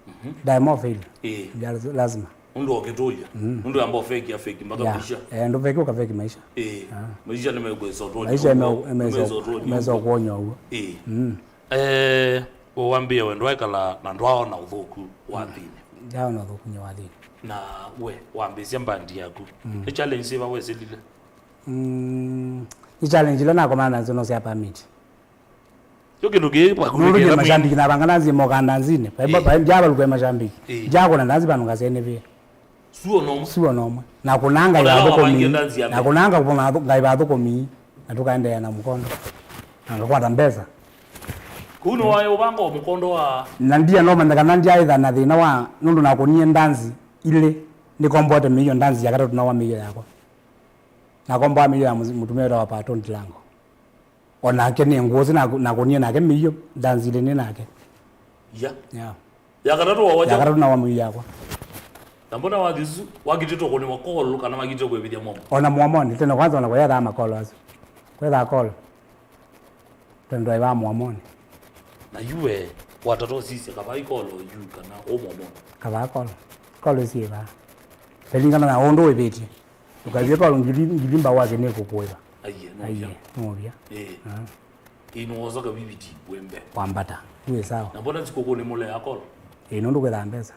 Mhm. Ndaema fail. Ĩĩ. Ya, lazima. Nũndũ okĩtũlya. Mm. Nũndũ amba ũfeki, afeki mpaka, yeah, maisha. Eh, ndũfeki ũkafeki maisha. Ĩĩ. Ah. Maisha nĩmekwĩsa ũtũlya. Maisha nĩmekwĩsa ũtũlya. Ĩĩ. Mm. Eh, wambĩe we ndwaĩkala na ndwaona ũthũku wathinĩ. Ndyaona ũthũku nĩ wathinĩ. Na we wambĩĩsya mbandi yaku. Mm. Nĩ challenge syĩva wesĩlile? Mm, nĩ challenge ila nakomana nasyo no sya permit. Yo kĩndũ kĩĩ nũndũ nĩ mashabiki navanga nanzi moka ndanzinĩ. Ĩĩ. Ndyavalukwe mashabiki. Ĩĩ. Ndyakũna ndanzi vandu ngasenevie. Suo nomwe. Suo nomwe. Na kunanga ya thũkũmi. Na kunanga ngai va thũkũmi. Na tukaendelea na mkondo. Na ngakwata mbesa. Kũu nĩ waĩ ũvanga o mũkondo wa. Na ndia no manya kana ndyaĩtha na thĩna wa nũndũ nakunie ndanzi ilĩ. Nĩkomboete mĩio ndanzi ya katatũ na wa mĩio yakwa. Nakomboa mĩio ya mũtumĩa wĩtawa Pato Ndilango. O nake nĩ ngũsĩ na, nakunie nake mĩio ndanzi ilĩ nĩ nake. Ya. Ya. Ya katatũ wa ya wacha. Katatũ na wa mũi yakwa. Na mbona wathi ũsu wakitĩtwe kũnĩwa kolo kana makitĩtwe kwĩvĩthya momo? Ona mũomonĩ, tene kwanza ona kũyethaa makolo asu. Kwethaa kolo. Tondũ aĩ wa mũomonĩ. Na yu we, watata ũsisya kavaa ikolo yu kana ũ mũomonĩ? Kavaa kolo. Kolo syĩ vaa. Velingana na ũndũ wĩvĩtye. Ũkavia kolo ngili, ngili mbau wake nĩ kũkũĩva. Aiye, no. Aiye, vya. No vya. Eh. Ah. Ĩĩ, nĩwosa kaviviti wembe. Wambata. Iwe sawa. Na mbona sikũkũnĩ mũlea kolo? Ĩĩ, nũndũ kwĩthaa mbesa.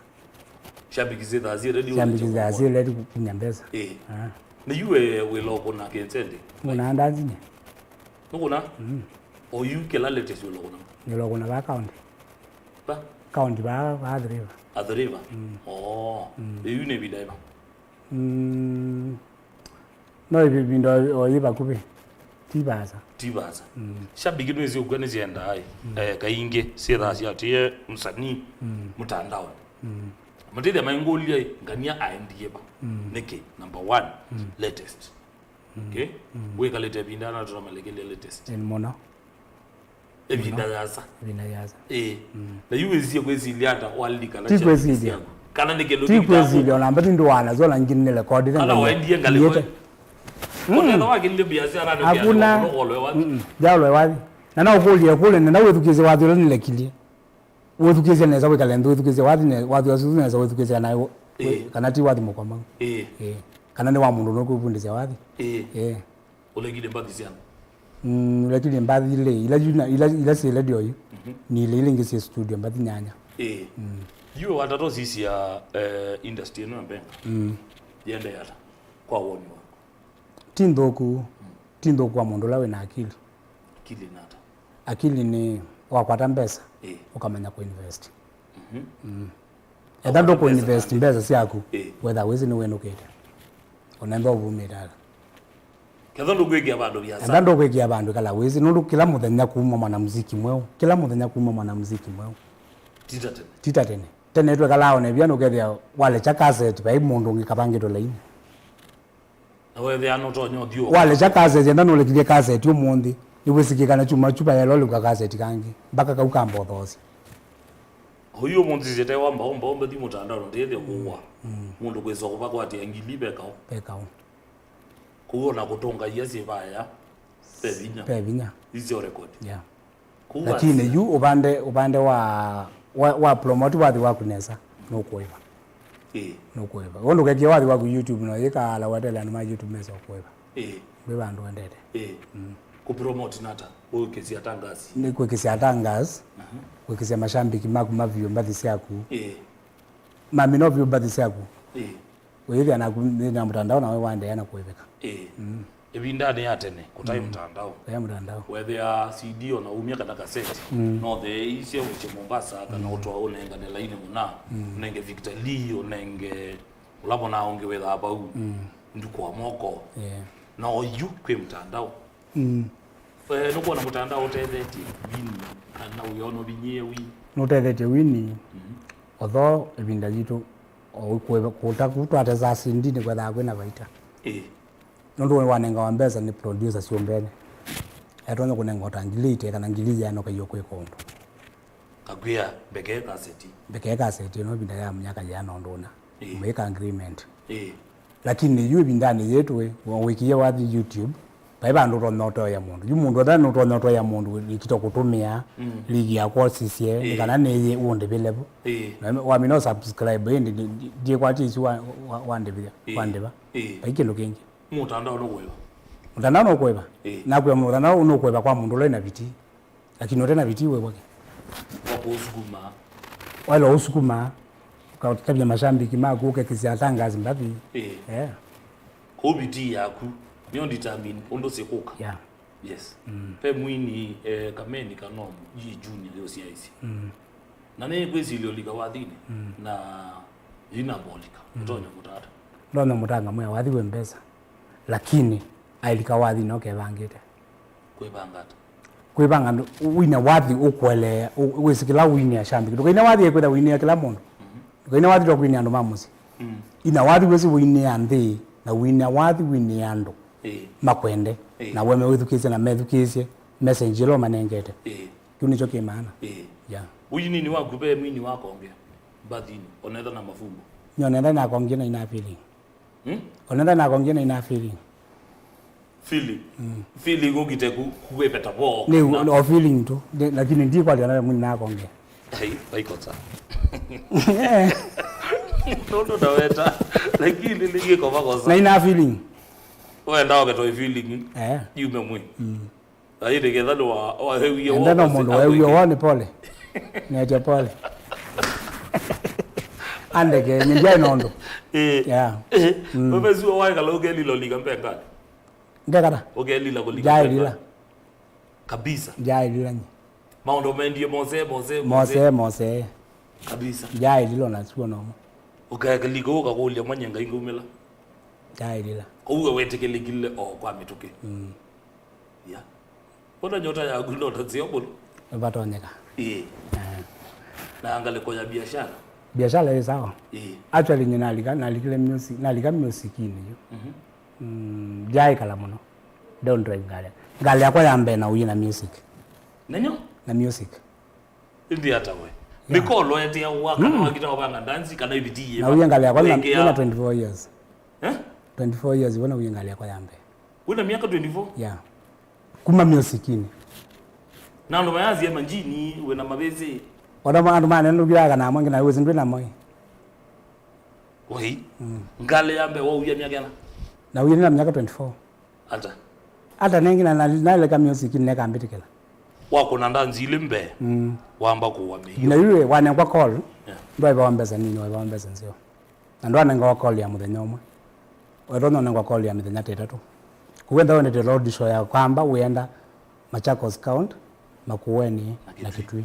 Syambikisye thaa syĩ ready. Syambikisye thaa syĩ ready kunya mbesa. Eh. Ah. Nĩ yu we wĩla ũkũna kĩnsendi? Ngũnaa ndazi nye. Nũkũna? Mm. O yu kĩla latest wĩla ũkũna? Nĩla ũkũna va county. Va? County va, va Athi River. Athi River? Mm. Oh. Mm. Yu nĩ ĩvinda ĩva? Mm. No ĩvinda o, o yĩ vakuvĩ. Ti vaasa. Ti vaasa. Mm. Syambiki nĩsĩ ũkw'a nĩsyendaa, mm, eh, kaingĩ syĩthaa syatĩe msanii, mm, mũtandaonĩ. Mm. Matĩthya maingũlya, ĩ, ngania aendie va? Mm. Nĩkĩ? Number one, mm, latest. Mm. Okay? Mm. Wĩkalĩte ĩvinda na tũtamalekelya latest. Ĩĩ, mũno. Ĩvinda yasa. Ĩvinda yasa. Ĩĩ. Mm. Na yu wĩsie kwĩsilya ata walilika na ti syambiki kwĩsilya syaku? Kana nĩ kĩndũ ti kĩvĩtaa kwĩsilya mũndũ? Ona mbati ndũwana zola ngini nĩ rekodi kana waendie ngalĩ kwĩ? Mm. Ũtethwa wakĩlile biacara nĩ hakuna. Ũkũlwe wathi. Mm-mm. Njaũlwe wathi. Na no ũkũlye kũle, na no wĩthukĩĩsye wathi ũla nĩlekilye. Wĩthukĩĩsye nesa, wĩkale nthĩ wĩthukĩĩsye wathi ne-, wathi ũsu nesa, wĩthukĩĩsye kana wĩ-, ĩĩ, kana ti wathi mũkomau. Ĩĩ. Ĩĩ. Kana nĩ wa mũndũ nũkwĩvundĩsya wathi. Ĩĩ. Ĩĩ. Ũlekile mbathi syana? Mm, nĩlekile mbathi ilĩ, ila yu na, ila, ila syĩ redio yu. Mhm. Nĩ ilĩ, ila ingĩ syĩ studio, mbathi nyanya. Ĩĩ. Mm. Yu watata ũsisya, eh, industry ĩno ya mbenga. Mm. Yĩendee ata kwa woni waku? Ti nthũku, mm, ti nthũku kwa mũndũ ũla wĩna akili. Akili nĩ ata? Akili nĩ wakwata mbesa, ĩĩ, ũkamanya kũinvest. Mhm. Mm. Etha ndũkũinvest mbesa syaku, ĩĩ, wetha wĩsĩ nĩwĩnũkĩte. Ona ethwa ũvumĩte ata. Ketha ndũkwĩkĩa vandũ viasa. Etha ndũkwĩkĩa vandũ kala wĩsĩ, nũndũ kĩla mũthenya kuma mwanamuziki mweũ, kĩla mũthenya kuma mwanamuziki mweũ. Ti ta tene. Ti ta tene. Tene twekalaa one via nũkethĩa walekya kaseti, vai mũndũ ũngĩ kavangĩtwe laini. Na wethĩa nũtonya ũthyũũka. Walekya kaseti, enda nũlekilye kaseti ũmũnthĩ, nĩwĩsĩkĩe kana kyumwa kyu vayaĩla ũlĩkwa kaseti kangĩ, mbaka kau kambothoosya. Oyu ũmũnthĩ syetewa mbaũ mbaũ mbathi mũtandao ndĩthĩa kũwa. Mm. Mũndũ kwĩsa kũvakwatĩa ngili ve kaũ. Ve kaũ. Kũu ona kũtũnga ia syĩ vaya, ve vinya. Ve vinya. Isyo record. Yeah. Kũu lakini yu ũvande, ũvande wa, wa, wa promote wathi waku nesa, nũkũĩva. Ĩĩ. Nũkũĩva. Ũndũ ũkekĩa wathi waku YouTube no yĩkaala watele andũ ma YouTube mesa ũkũĩva. Ĩĩ. Ndwĩ vandũ wendete. Ĩĩ. Mm. Kũ promote nata? Ũĩkĩsya tangazi. Nĩ kwĩkĩsya tangazi, aha, kwĩkĩsya mashambiki maku mavyũ mbathi syaku. Ĩĩ. Mamina vyũ mbathi syaku. Ĩĩ. Wĩĩthĩa naku nthĩnĩ wa mũtandao nawe waendeea na kũĩvĩka. Ĩĩ. Mm. Ĩvindanĩ ya tene, kũtaĩ, mm, mũtandao. Kũtaĩ mũtandao. Wethĩa C D ona umya kana kaseti, mm, no theeisye ũkye Mombasa, kana, mm, ũtwae ũnengane laini mũna, mm, ũnenge Victor Lee, ũnenge ũla vonaa ũngĩ wĩthaa vau, mm, nduku wa moko. Yeah. Na oyu kwĩ mũtandao. Mm. Eh, nũkwona mũtandao ũtethetye wini, kana wĩona ũvinyĩe wini? Nũtethetye wini, mhm, although ĩvinda yitũ, o kũta kũ twatesa sindini kwethaa kwĩna vaita. Ĩĩ. Nũndũ wanengawa mbesa nĩ producer syũmbene. Etonya kũnenga o ta ngili ite kana ngili iana ũkaiwa kwĩka ũndũ. Kakwĩa, mbekee kaseti. Mbekee kaseti ĩno ĩvinda ya myaka yĩana ũndũ ũna. Ĩĩ. Mwĩka agreement. Ĩĩ. Lakini yu ĩvindanĩ yĩĩ tũĩ, wĩkie wathi YouTube, vai vandũ ũtonya ũtoea mũndũ. Yu mũndũ ethwa nũtonya ũtoea mũndũ, nĩkita kũtũmĩa, mm, ligi yakwa ũsisye, ĩĩ, nĩ kana nĩyĩ ũndĩvĩle vo. Ĩĩ. Na wamina ũsubscribe, ĩndĩ ndi-, ndi-, ndiĩkwatya isu wa, wa, wandĩvĩa, ĩĩ, wandĩva. Ĩĩ. Vai kĩndũ kĩngĩ. Mũtandao nũkũĩva. Mũtandao nũkũĩva. Ĩĩ. Nakwĩa mũtandao nũkũĩva kwa mũndũ ũla wĩna vitii. Lakini ũte na vitii wĩw'ake. Wa kũũsukuma. Waĩle ũsukuma, ũkatavya mashambiki maku, ũkekĩsya tangazi mbathi. Ĩĩ. Yeah. Kũu vitii yaku nĩyo determine ũndũ sikũka. Yeah. Yes. Mm. Ve mwini, eh, Kameni Kanomu, yi junior yosyaisye. Mm. Na nĩ kwĩsilya ũlika wathinĩ, mm, na yinambolika, mm, ũtonya kũtata. Ndonya mũtanga mwĩa wathi wĩ mbesa. Lakini ailika wathi no kevangĩte. Kwĩvanga ata? Kwĩvanga ndũ, wine wathi ũkũeleea, ũ-, wĩsĩ kĩla wine ashambiki. Ndũkaine wathi ekwĩtha wine kĩla mũndũ. Mhm. Ndũkaine wathi twa kwine andũ ma mũsyĩ. Mm. Ina wathi wĩsĩ wine nthĩ, na wine wathi wine andũ. Ĩĩ. Makwende. Ĩĩ. Na we mewĩthukĩĩsye na methukĩĩsye message ĩla ũmanengete. Ĩĩ. Kĩu nĩkyo kĩ maana. Ĩĩ. Yeah. Ũininĩ waku ve mwini wakonge mbathinĩ, onetha na mafumbo. Nĩ onetha nakongie na ina feeling. Hmm? Onetha nakongie na ina feeling. Feeling. Mm. Feeling ũkite ku kuwepeta vo. Nĩ o feeling tu. Nĩ- Lakini ndikwatya na mwini nakongie. Ai, vaikosa. Nũndũ ndaweta. Lakini nĩgĩko vakosa. Na ina feeling. Wenda oketwa feeling. Eh. Yume mwi. Mm. Aĩ nĩketha nĩwahewie ende no mũndũ wewie woo nĩ pole. Nĩetye pole. Andeke nyindia ĩno ũndũ. Ĩĩ. Yeah. Wevesiwa waĩkala ũkelila ũlika mbengani. Ngekata. Ũkelila kũlika mbengani. Njaĩlila. Kabisa. Njaĩlila nyi. Maũndũ mendie mose mose mose. Mose mose. Kabisa. Njaĩlila ona suo nomo. Ũkakalika ũkakũlya manye Ngai ngaumĩla. Njaĩlila. Kwoou wetĩkĩlĩkile o kwa mĩtũkĩ. Mm. Ya. Ona nyota yaku no ta nzeo mũno. Vatonyeka. Ĩĩ. Eh. Na ngalĩko ya biashara. Biashara ĩ sawa. Ĩĩ. Actually nye nalika nalikile music nalika music-inĩ yu. Mhm. Mm, ndyaĩkala mũno. Don't drive ngalĩ. Ngalĩ yakwa ya mbee nauie na music. Nenyo? Na music. Ĩndĩ ata we? Nĩko ũloetea ũa kana wakita ũvanga ndanzi kana ĩviti yĩva? Nauie ngalĩ yakwa na wĩkĩa- ĩna twenty-four years. Eh? Twenty-four years wona uye ngalĩ yakwa ya mbee. Wĩna myaka twenty-four? Yeah. Kuma music-inĩ. Na andũ mayasie manjini wĩna mavĩsĩ. Ona ma- andũ manene nũkĩaga na amwe ngina wĩsĩ ndwĩ namo. Wei. Ngalĩ ya mbee wauia myaka ĩna? Nauie nĩna myaka twenty-four. Ata? Ata nengi na na- naleka music neka mbĩtĩkĩla. Wakũna ndanzi ilĩ mbee. Mm. Wamba kũwa mĩio. Na iwe wanengwa call. Yeah. Ndwaivawa mbesa nini, waivawa mbesa nzeo. Na ndwanengawa call ya mũthenya ũmwe. Wetonya ũnengwa call ya mĩthenya ta ĩtatũ. Kũu wenda wendete road show ya kwamba wĩenda Machakos County, Makueni na Kitui.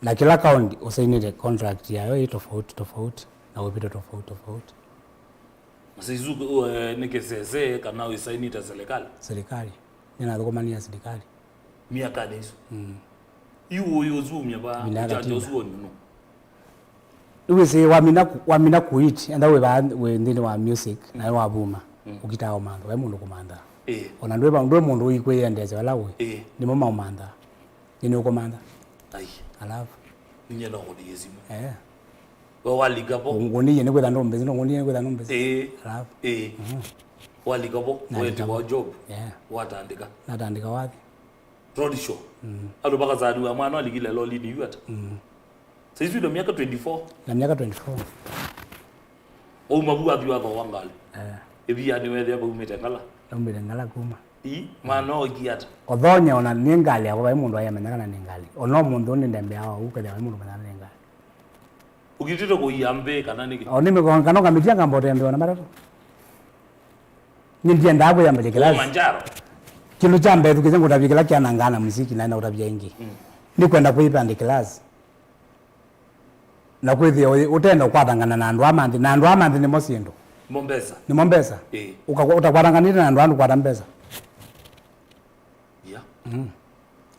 Na kĩla county ũsainĩte contract yayo ĩ tofauti tofauti na ũvĩto tofauti tofauti. Saizu eh, nĩ kĩsese kana ũisainĩte serikali? Serikali. Nĩnathũkũmanie serikali. Myakanĩ ĩsu. Mm. Yu ũyũ ũsu umya va Vinda ya ũkyanja katiba. Ũsu wonyũ nũ? Rĩu wĩsĩ wamina ku- wamina kuit enda wĩ vaa wĩ nthĩnĩ wa music nawe wavuma ũkitaa ũmantha vai mũndũ kũmantha. Ĩĩ. Ona ndwĩ va- ndwĩ mũndũ ũikwĩyendeesya vala wĩ. Ĩĩ. Nĩmo maũmantha. Nĩ nĩũkũmantha. Ai. Alafu. Ninye no kũnĩie simũ. Eh. We walika vo. Ngũnĩie nĩ kwĩtha ndũmbĩsĩ, ndũngũnĩie nĩ kwĩtha ndũmbĩsĩ. Ĩĩ. Alafu. Ĩĩ. Walika vo. Nalika vo. Wetiwa job. Yeah. Watandĩka. Natandĩka wathi. Road show. Mm. Andũ makasaniwa mwana alikile lolinĩ yu ata. Mm. Saizi wĩna myaka twenty-four. Na myaka twenty-four. Wauma vu wathi wathoa ngalĩ. Eh. Ĩvia nĩwethĩa vaumĩte ngala. Naumĩte ngala kuma. Ii, mwana oikie ata? Ũthonye ona nĩ ngalĩ yakwa vai mũndũ ayamenya kana nĩ ngalĩ. Ona ũmũnthĩ ũũ nĩndembea ũu kethĩa vai mũndũ menya nĩ ngalĩ. Ũkitĩte kũia mbĩ kana nĩkĩ? O nĩmĩkongano kamĩtia ngamba ũtembea ona matatũ. Nĩndiendaa kwĩyambĩlya kĩlasi. Manjaro. Kĩndũ kya mbee thukĩsya ngũtavya kĩla kyanangaa na muziki na naũtavya ĩngĩ. Mm. Nĩkwenda kwĩyambĩlya kĩlasi. Na kwĩthĩa ũyĩ- ũtenda ũkwatangana na andũ aa ma nthĩ, na andũ aa ma nthĩ nĩmo syĩndũ. Mo mbesa. Nĩmo mbesa. Ĩĩ. Ũkakwa- ũtakwatanganĩte na andũ aa ndũkwata mbesa. Yeah. Mm.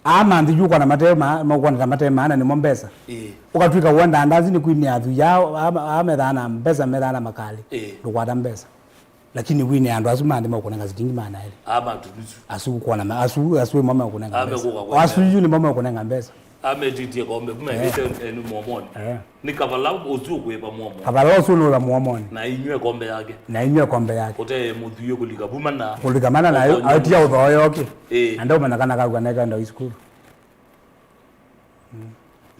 Aa ma nthĩ yu ũkona mate ma- maũkwona ta mate maana nĩmo mbesa. Ĩĩ. Ũkatw'ĩka ũendaa ndazi nĩ kwinĩa athũi aa aa- aa methaa na mbesa, methaa na makalĩ. Ĩĩ. Ndũkwata mbesa. Lakini wine andũ asu ma nthĩ makũnenga silingi maana elĩ. Ama tunusu. Asu kuona ma- asu asu ĩmwe makũnenga mbesa. Amekuka kwa asu yu nĩmo makũnenga mbesa. Ametitie kombe kuma eh. Ete enu momoni. Eh. Ni kavala usu kweva momoni. Kavala usu nũla momoni. Na inywe kombe yake. Na inywe kombe yake. Ute muthuyo kulika buma na. Kulika mana na ayo atia uthoyo oke. Eh. Anda umana kana kagwa na kanda iskuru. Mm.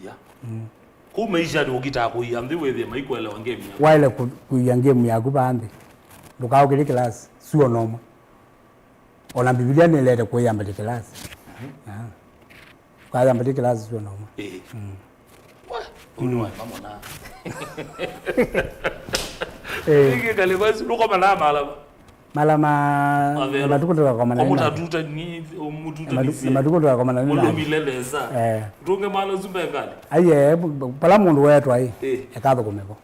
Yeah. Mm. Kũu maisha nĩ ũkitaa kũia nthĩ wĩthĩe maikuelewa game yaku. Waĩle kũ- kũia game yaku vaa nthĩ. Ndũkaũkĩlye kĩlasi, sua nomwe. Ona Mbivilia nĩlete kũĩyambĩlya kĩlasi. Ah. Ndũkayambĩlye kĩlasi, sua nomwe. Ĩĩ. Mm. Wa, ũu nĩ waema mũna. Eh. Ĩngĩ kalĩ basi, ndũkomanaa malava. Mala ma Mavero. Matukũ tũkakomana nĩ nake. Omũtatuta ni omũtuta ni Matu- sie. Matukũ tũkakomana nĩ nake. Ũlũmile nesa. Eh. Tunge mala zumbe ngali. Aiye, pala mũndũ wetwa ĩ. Eh. Ekathũkũme vo.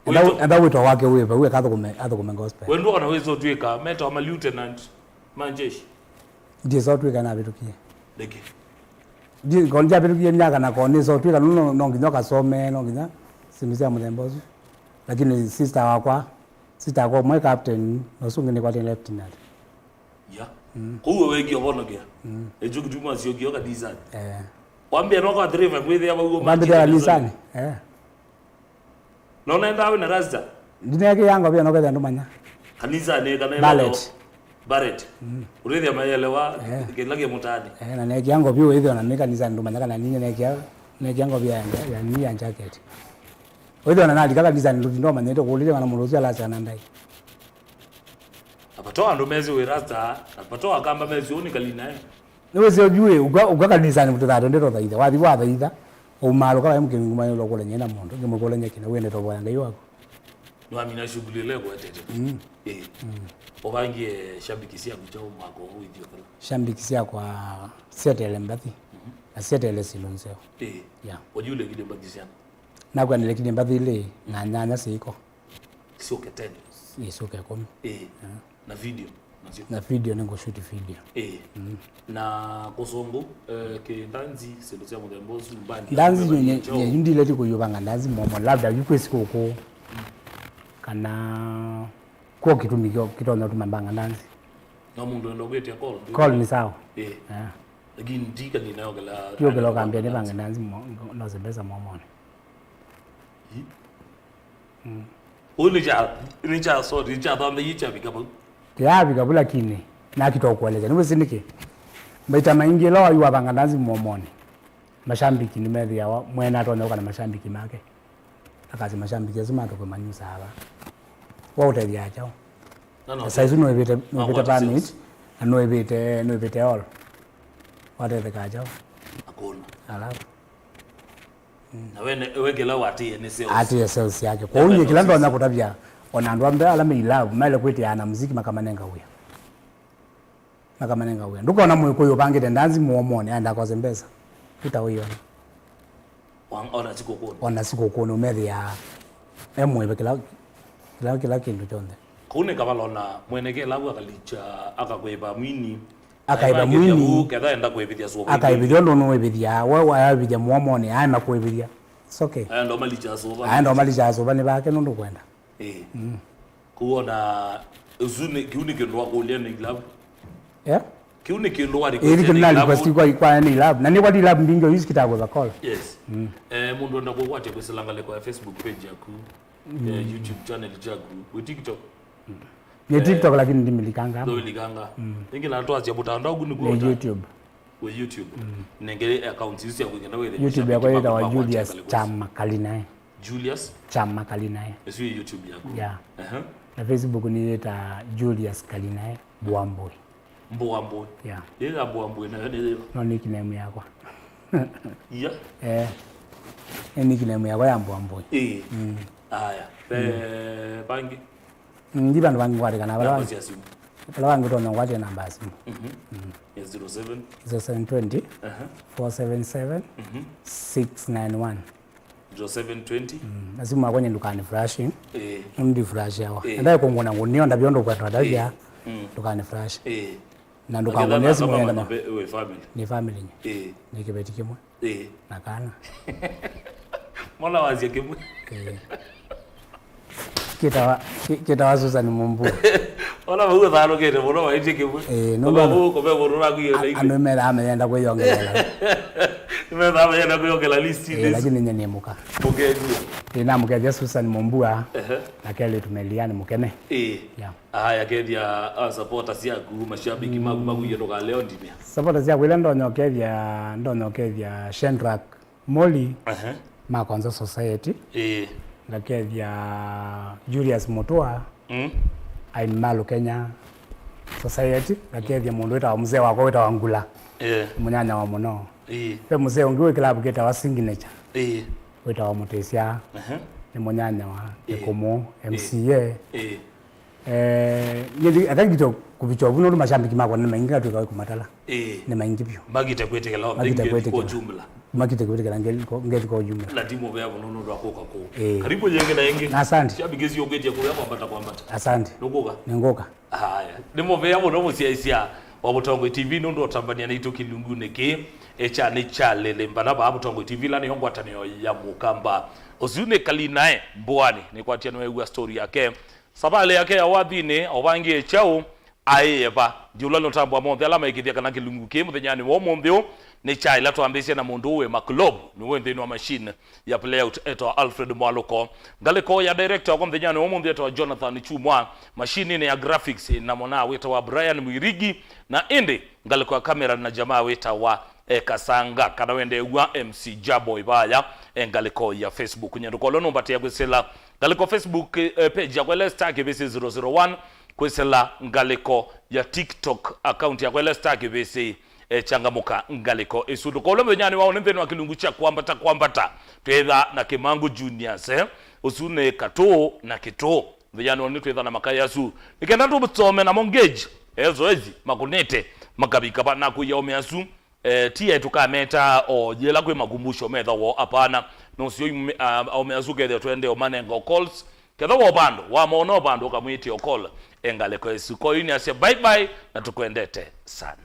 Enda Wĩtwa- enda wĩtwa wake wĩ vau ekathũkũme athũkũme gospel. Wendwa kana wĩsa ũtwĩka metawa ma lieutenant ma jeshi. Ndiĩsa ũtwĩka navĩtũkie. Ndeke. Ndi- ko- ndyavĩtũkie myaka na ko nĩsa ũtwĩka no- no- no nginya ũkasome no nginya syĩndũ sya mũthemba ũsu. Lakini sister wakwa Sister akwa ũmwe captain, na ũsu ũngĩ nĩkwatĩ lieutenant. Ya. Kũu we wĩkie ũvonokea. Ĩkyo kĩtuma syokio kanisani. Eh. Wambia no kwa three five wĩthĩa vau. Wambia kanisani. Eh. Na ũnaendaa wĩ na rasta? Ndineekĩa ngũvĩ ona ũkethĩa ndũmanya. Kanisani kana ĩla Ballet. Barret. Ũrĩthĩa mayelewa. Eh. Kĩla kĩ mũtaani. Eh, na neekĩa ngũvĩ wĩthĩa ona nĩ kanisani ndũmanya kana ninyie neekĩa, neekĩa ngũvĩ ya, ya, ya, ya jacket. Wĩthĩa ona nalika kanisani ndũtinda ũmanyĩte kũũlĩlya kana mũndũ ũsu alasya na ndai. Apato andũ mesĩ wĩ rasta, apato akamba mesĩ ũnĩ kalinae. Nĩwĩsĩ oyu ĩ, ũka, ũka kanisani mũtĩthaa twende tũthaithe. Wathi wathaitha, ũmaalũka vaĩ mũkĩngi maĩlwa kũlany'a na mũndũ, ngĩmũkũlany'a kĩna wĩende tovoya Ngai waku. Nĩwamina shughuli ĩla ĩkũetete. Mm. Ĩĩ. Ũvangie shabiki syaku kyaũ mwaka ũũ wĩthio kala? Shabiki syakwa syetele mbathi, na syetele syĩndũ nzeo. Ĩĩ. Yeah. Oyu ũlekile mbathi syana? Nakwa nĩlekile mbathi ilĩ, na nyanya syĩko. Syoke ten. Ĩĩ, syoke ĩkũmi. Ĩĩ. Yeah. Na video nasyo? Na video nĩngũshuti video. Ĩĩ. Mm. Na kũsũngũ, eh, kĩ ndanzi, syĩndũ sya mũthemba ũsu, mbandi ya ndanzi kũveva nye, nĩ nyaũ? Nye yu ndileti kũyũvanga ndanzi momo, labda yu kwĩ sikũkũ. Kana kw'o kĩtumi kyo kĩtonya ũtuma mbanga ndanzi. No mũndũ enda kwĩtya call, call nĩ sawa. Ĩĩ. Yeah. Lakini ndikali nayo kĩla. Tiũkĩla ũkambĩa nĩvange ndanzi mo-, nose mbesa momoni. Ĩ? Mm. Ũu nĩ kya, nĩ kya, sorry, nĩ kya thantha ii kyavika vau. Kĩyavika vu lakini nakita ũkũelesya. Nĩwĩsĩ nĩkĩ? Maita maingĩ ĩla wayu wavanga ndanzi mũomonĩ, mashambiki nĩmethĩawa mwene atonya ũka na mashambiki make. Akasya mashambiki asu matũkwe manyusaa va. Wa ũtethya kyaũ? Na no, saizi nũĩvĩte, nũĩvĩte permit, na nũĩvĩte, nũĩvĩte all. Watethekaa kyaũ? Hakuna. Alafu. Na we ne-, we kĩla watĩĩe nĩ sales. Atĩĩe sales yake. Kwoou nyie kĩla ndonya kũtavya, ona andũ ambe ala me ilove, maĩle kwĩtĩaa na muziki makamanenga wĩa. Makamanenga wĩa. Ndũkona Mũkũyũ ũvangĩte ndanzi mũomonĩ, aenda akose mbesa. Ita ũiona. Wa-, ona sikũkũnĩ. Ona sikũkũnĩ ũmethĩaa e mũĩve kĩla, kĩla, kĩla kĩndũ kyonthe. Kũu nĩ kavalona, mwene kĩlavu akalikya, akakwĩva mwini. Akaĩva mwini. Ketha enda kwĩvĩthya sũva. Akaĩvĩthya ũndũ nũĩvĩthya. We waĩvĩthya mũomonĩ, aema kwĩvĩthya. It's okay. Aenda ũmalikya sũva. Aenda ũmalikya sũva nĩ vake nũndũ kwenda. Ĩĩ. Mm. Kũu ona, ũsu nĩ, kĩu nĩ kĩndũ wakũlya nĩ ilavu. Yeah? Kĩu nĩ kĩndũ wa request nĩ ilavu. Ĩĩ, nĩ kĩndũ na request kwa, kwa nĩ ilavu. Na nĩ kwa ilavu mbingĩ ũyu sikitakwĩva call. Yes. Mm. Eh, mũndũ enda kũkwatya kwĩsĩla ngalĩko ya Facebook page yaku. Mm. Eh, YouTube channel kyaku. Wĩ TikTok? Mm. Nĩ TikTok, lakini ndimilikanga. Ndũilikanga. Mm. Ĩngĩ na twasya mũtandao ũku nĩkuo nĩ ũta-, YouTube. Wĩ YouTube. Mm. Nenge accounts isu sya kwĩkenda wĩthĩe. YouTube yakwa yĩtawa Julius Chama Kalinae. Julius? Chama Kalinae. Ĩsu yĩ YouTube yaku? Yeah. Aha. Na Facebook nĩyĩta Julius Kalinae Mbũambũi. Mbũambũi. Yeah. Ĩĩ ya Mbũambũi nayo nĩ yĩva? No nickname yakwa. Iya? Eh. Nĩ nickname yakwa ya Mbũambũi. Ĩĩ. Mm. Aya. Eh, bangi? Mm, ndi vandũ vangĩ ngwatĩkana, vala vangĩ. Namba cia simu. Vala vangĩ ũtonya ngwatĩa namba ya simu. Mhm. Mm. Ya zero seven? Zero seven twenty, aha, four seven seven, mhm, six nine one. Zero seven twenty? Mm, na simu yakwa nye ndũkanĩ flash. Eh. Ndi flash yawa. Eh. Ndaye kũngũna ngũnio ndavyo ndũkwenda ndavya. Eh. Mm. Ndũkanĩ flash. Eh. Na ndũkangũnĩe simu yenda ma-, wĩ family. Nĩ family nye. Eh. Nĩ kĩveti kĩmwe. Ĩĩ. Na kana. Mwana wasya kĩmwe. Ĩĩ. Kĩtawa, kĩ-, kĩtawa Susan Mũmbua. Ona vau ũthanũkĩte mũno waĩtye kĩmwe. Ĩĩ, nũndũ ona vau kũve mũndũ ũrakuie na ithuĩ. Andũ methaa meyenda kwĩyongelela. Methaa meyenda kwĩyongela list. Ĩĩ, lakini nye nĩ mũka. Mũkethie. Ĩĩ, namũkethia Susan Mũmbua. Ehe. Na kelĩtu Meliani Mũkene. Ĩĩ. Yeah. Aya, kethia, ah, supporters yaku, mashabiki maku, mm, makuie ndũkaleo ndimya. Supporters yaku ila ndonya ũkethia, ndonya ũkethia Shendrak Moli, aha, ma Konzo Society. Ĩĩ. Ngakethia Julius Mutua, mm, Ain Malu Kenya Society. Ngakethia mũndũ wĩtawa mzee wakwa wĩtawa Ngula. Ĩĩ. Mũnyanya wa mũno. Ĩĩ. Ve mzee ũngĩ wĩ kĩlavu kĩtawa Signature. Ĩĩ. Wĩtawa Mũtĩsya. Aha. Nĩ mũnyanya wa, ĩĩ, Kĩkũmũ, ĩĩ, M C A. Ĩĩ. Eh, nyie ndi-, ata ngito kũvikya ũvu nũndũ mashabiki makwa nĩ maingĩ ngatwĩka wĩ kũmatala. Ĩĩ. Nĩ maingĩ vyũ. Makite kwĩtĩkĩla, makite kwĩtĩkĩla kwa jumla. Makite kwĩtĩkĩla ngethi kwa, ngethi kwa jumla. Na ti mũvea mũno nũndũ wa kũka kũu. Ĩĩ. Karibu yĩngĩ na yĩngĩ. Na asante. Shabiki siũkĩtie kũvea kwambata kwambata. Asante. Nũkũka? Nĩngũka. Haya. Nĩ mũvea mũno mũsyaĩsya wa Mũtongoi T V nũndũ ũtambania naitũ kĩlungunĩ kĩĩ. Echa nĩ Charlie Limbana vaa Mũtongoi T V ĩla nĩyo ngwatanĩo ya Mũkamba. Ũsu nĩ Kalinae Mbũanĩ, nĩkwatya nĩweew'a story yake. Savalĩ yake ya wathinĩ, aũvangĩe kyaũ, aĩ eva? Ndiũlwa nũtambwa monthe ala maĩkĩthya kana kĩlungu kĩĩ mũthenyanĩ wa ũmũnthĩ ũũ nĩ kya ĩla twambĩĩsye na mũndũ ũũ wĩ Makulob, nĩwe nthĩnĩ wa machine ya playout etawa Alfred Mwaluko. Ngalĩko ya director wakwa mũthenyanĩ wa ũmũnthĩ etawa Jonathan Chumwa, mashinini ya graphics namo na wĩtawa Brian Mwirigi, na ĩndĩ ngalĩko ya camera na jamaa wĩtawa eh, Kasanga, kana wende wa M C Jabo Ivaya, eh, ngalĩko ya Facebook. Nyenduka ũla nũmbatĩa kwĩsĩla ngalĩko Facebook, eh, page yakwa ĩla star kĩvĩsĩ zero zero one, kwĩsĩla ngalĩko ya TikTok account yakwa ĩla star kĩvĩsĩ, eh, changamũka ngalĩko ĩsu. Ndũkaũle mũthenyanĩ wa ũnĩ nthĩnĩ wa kĩlungu kya kwambata kwambata. Twĩtha na Kĩmangu Juniors, eh, ũsu nĩ katũ na kĩtũ. Mũthenyanĩ wa ũnĩ twĩtha na makaya asu. Nĩkenda tũsome namo ngage, eh, zoezi, makũnĩte, makavika va na kũia ome asu. Eh, ti aĩ tũkameta o yĩla kwĩ makumbusho methaw'o, apana. Nũseo ime-, a-, aũme asu kethĩa twende ũmanenga o calls. Ketha wa vandũ, wamona o vandũ ũkamwĩtĩa o call. Engalĩko ĩsu. Kwa hiyo nĩasya bye bye na tũkwendete sana.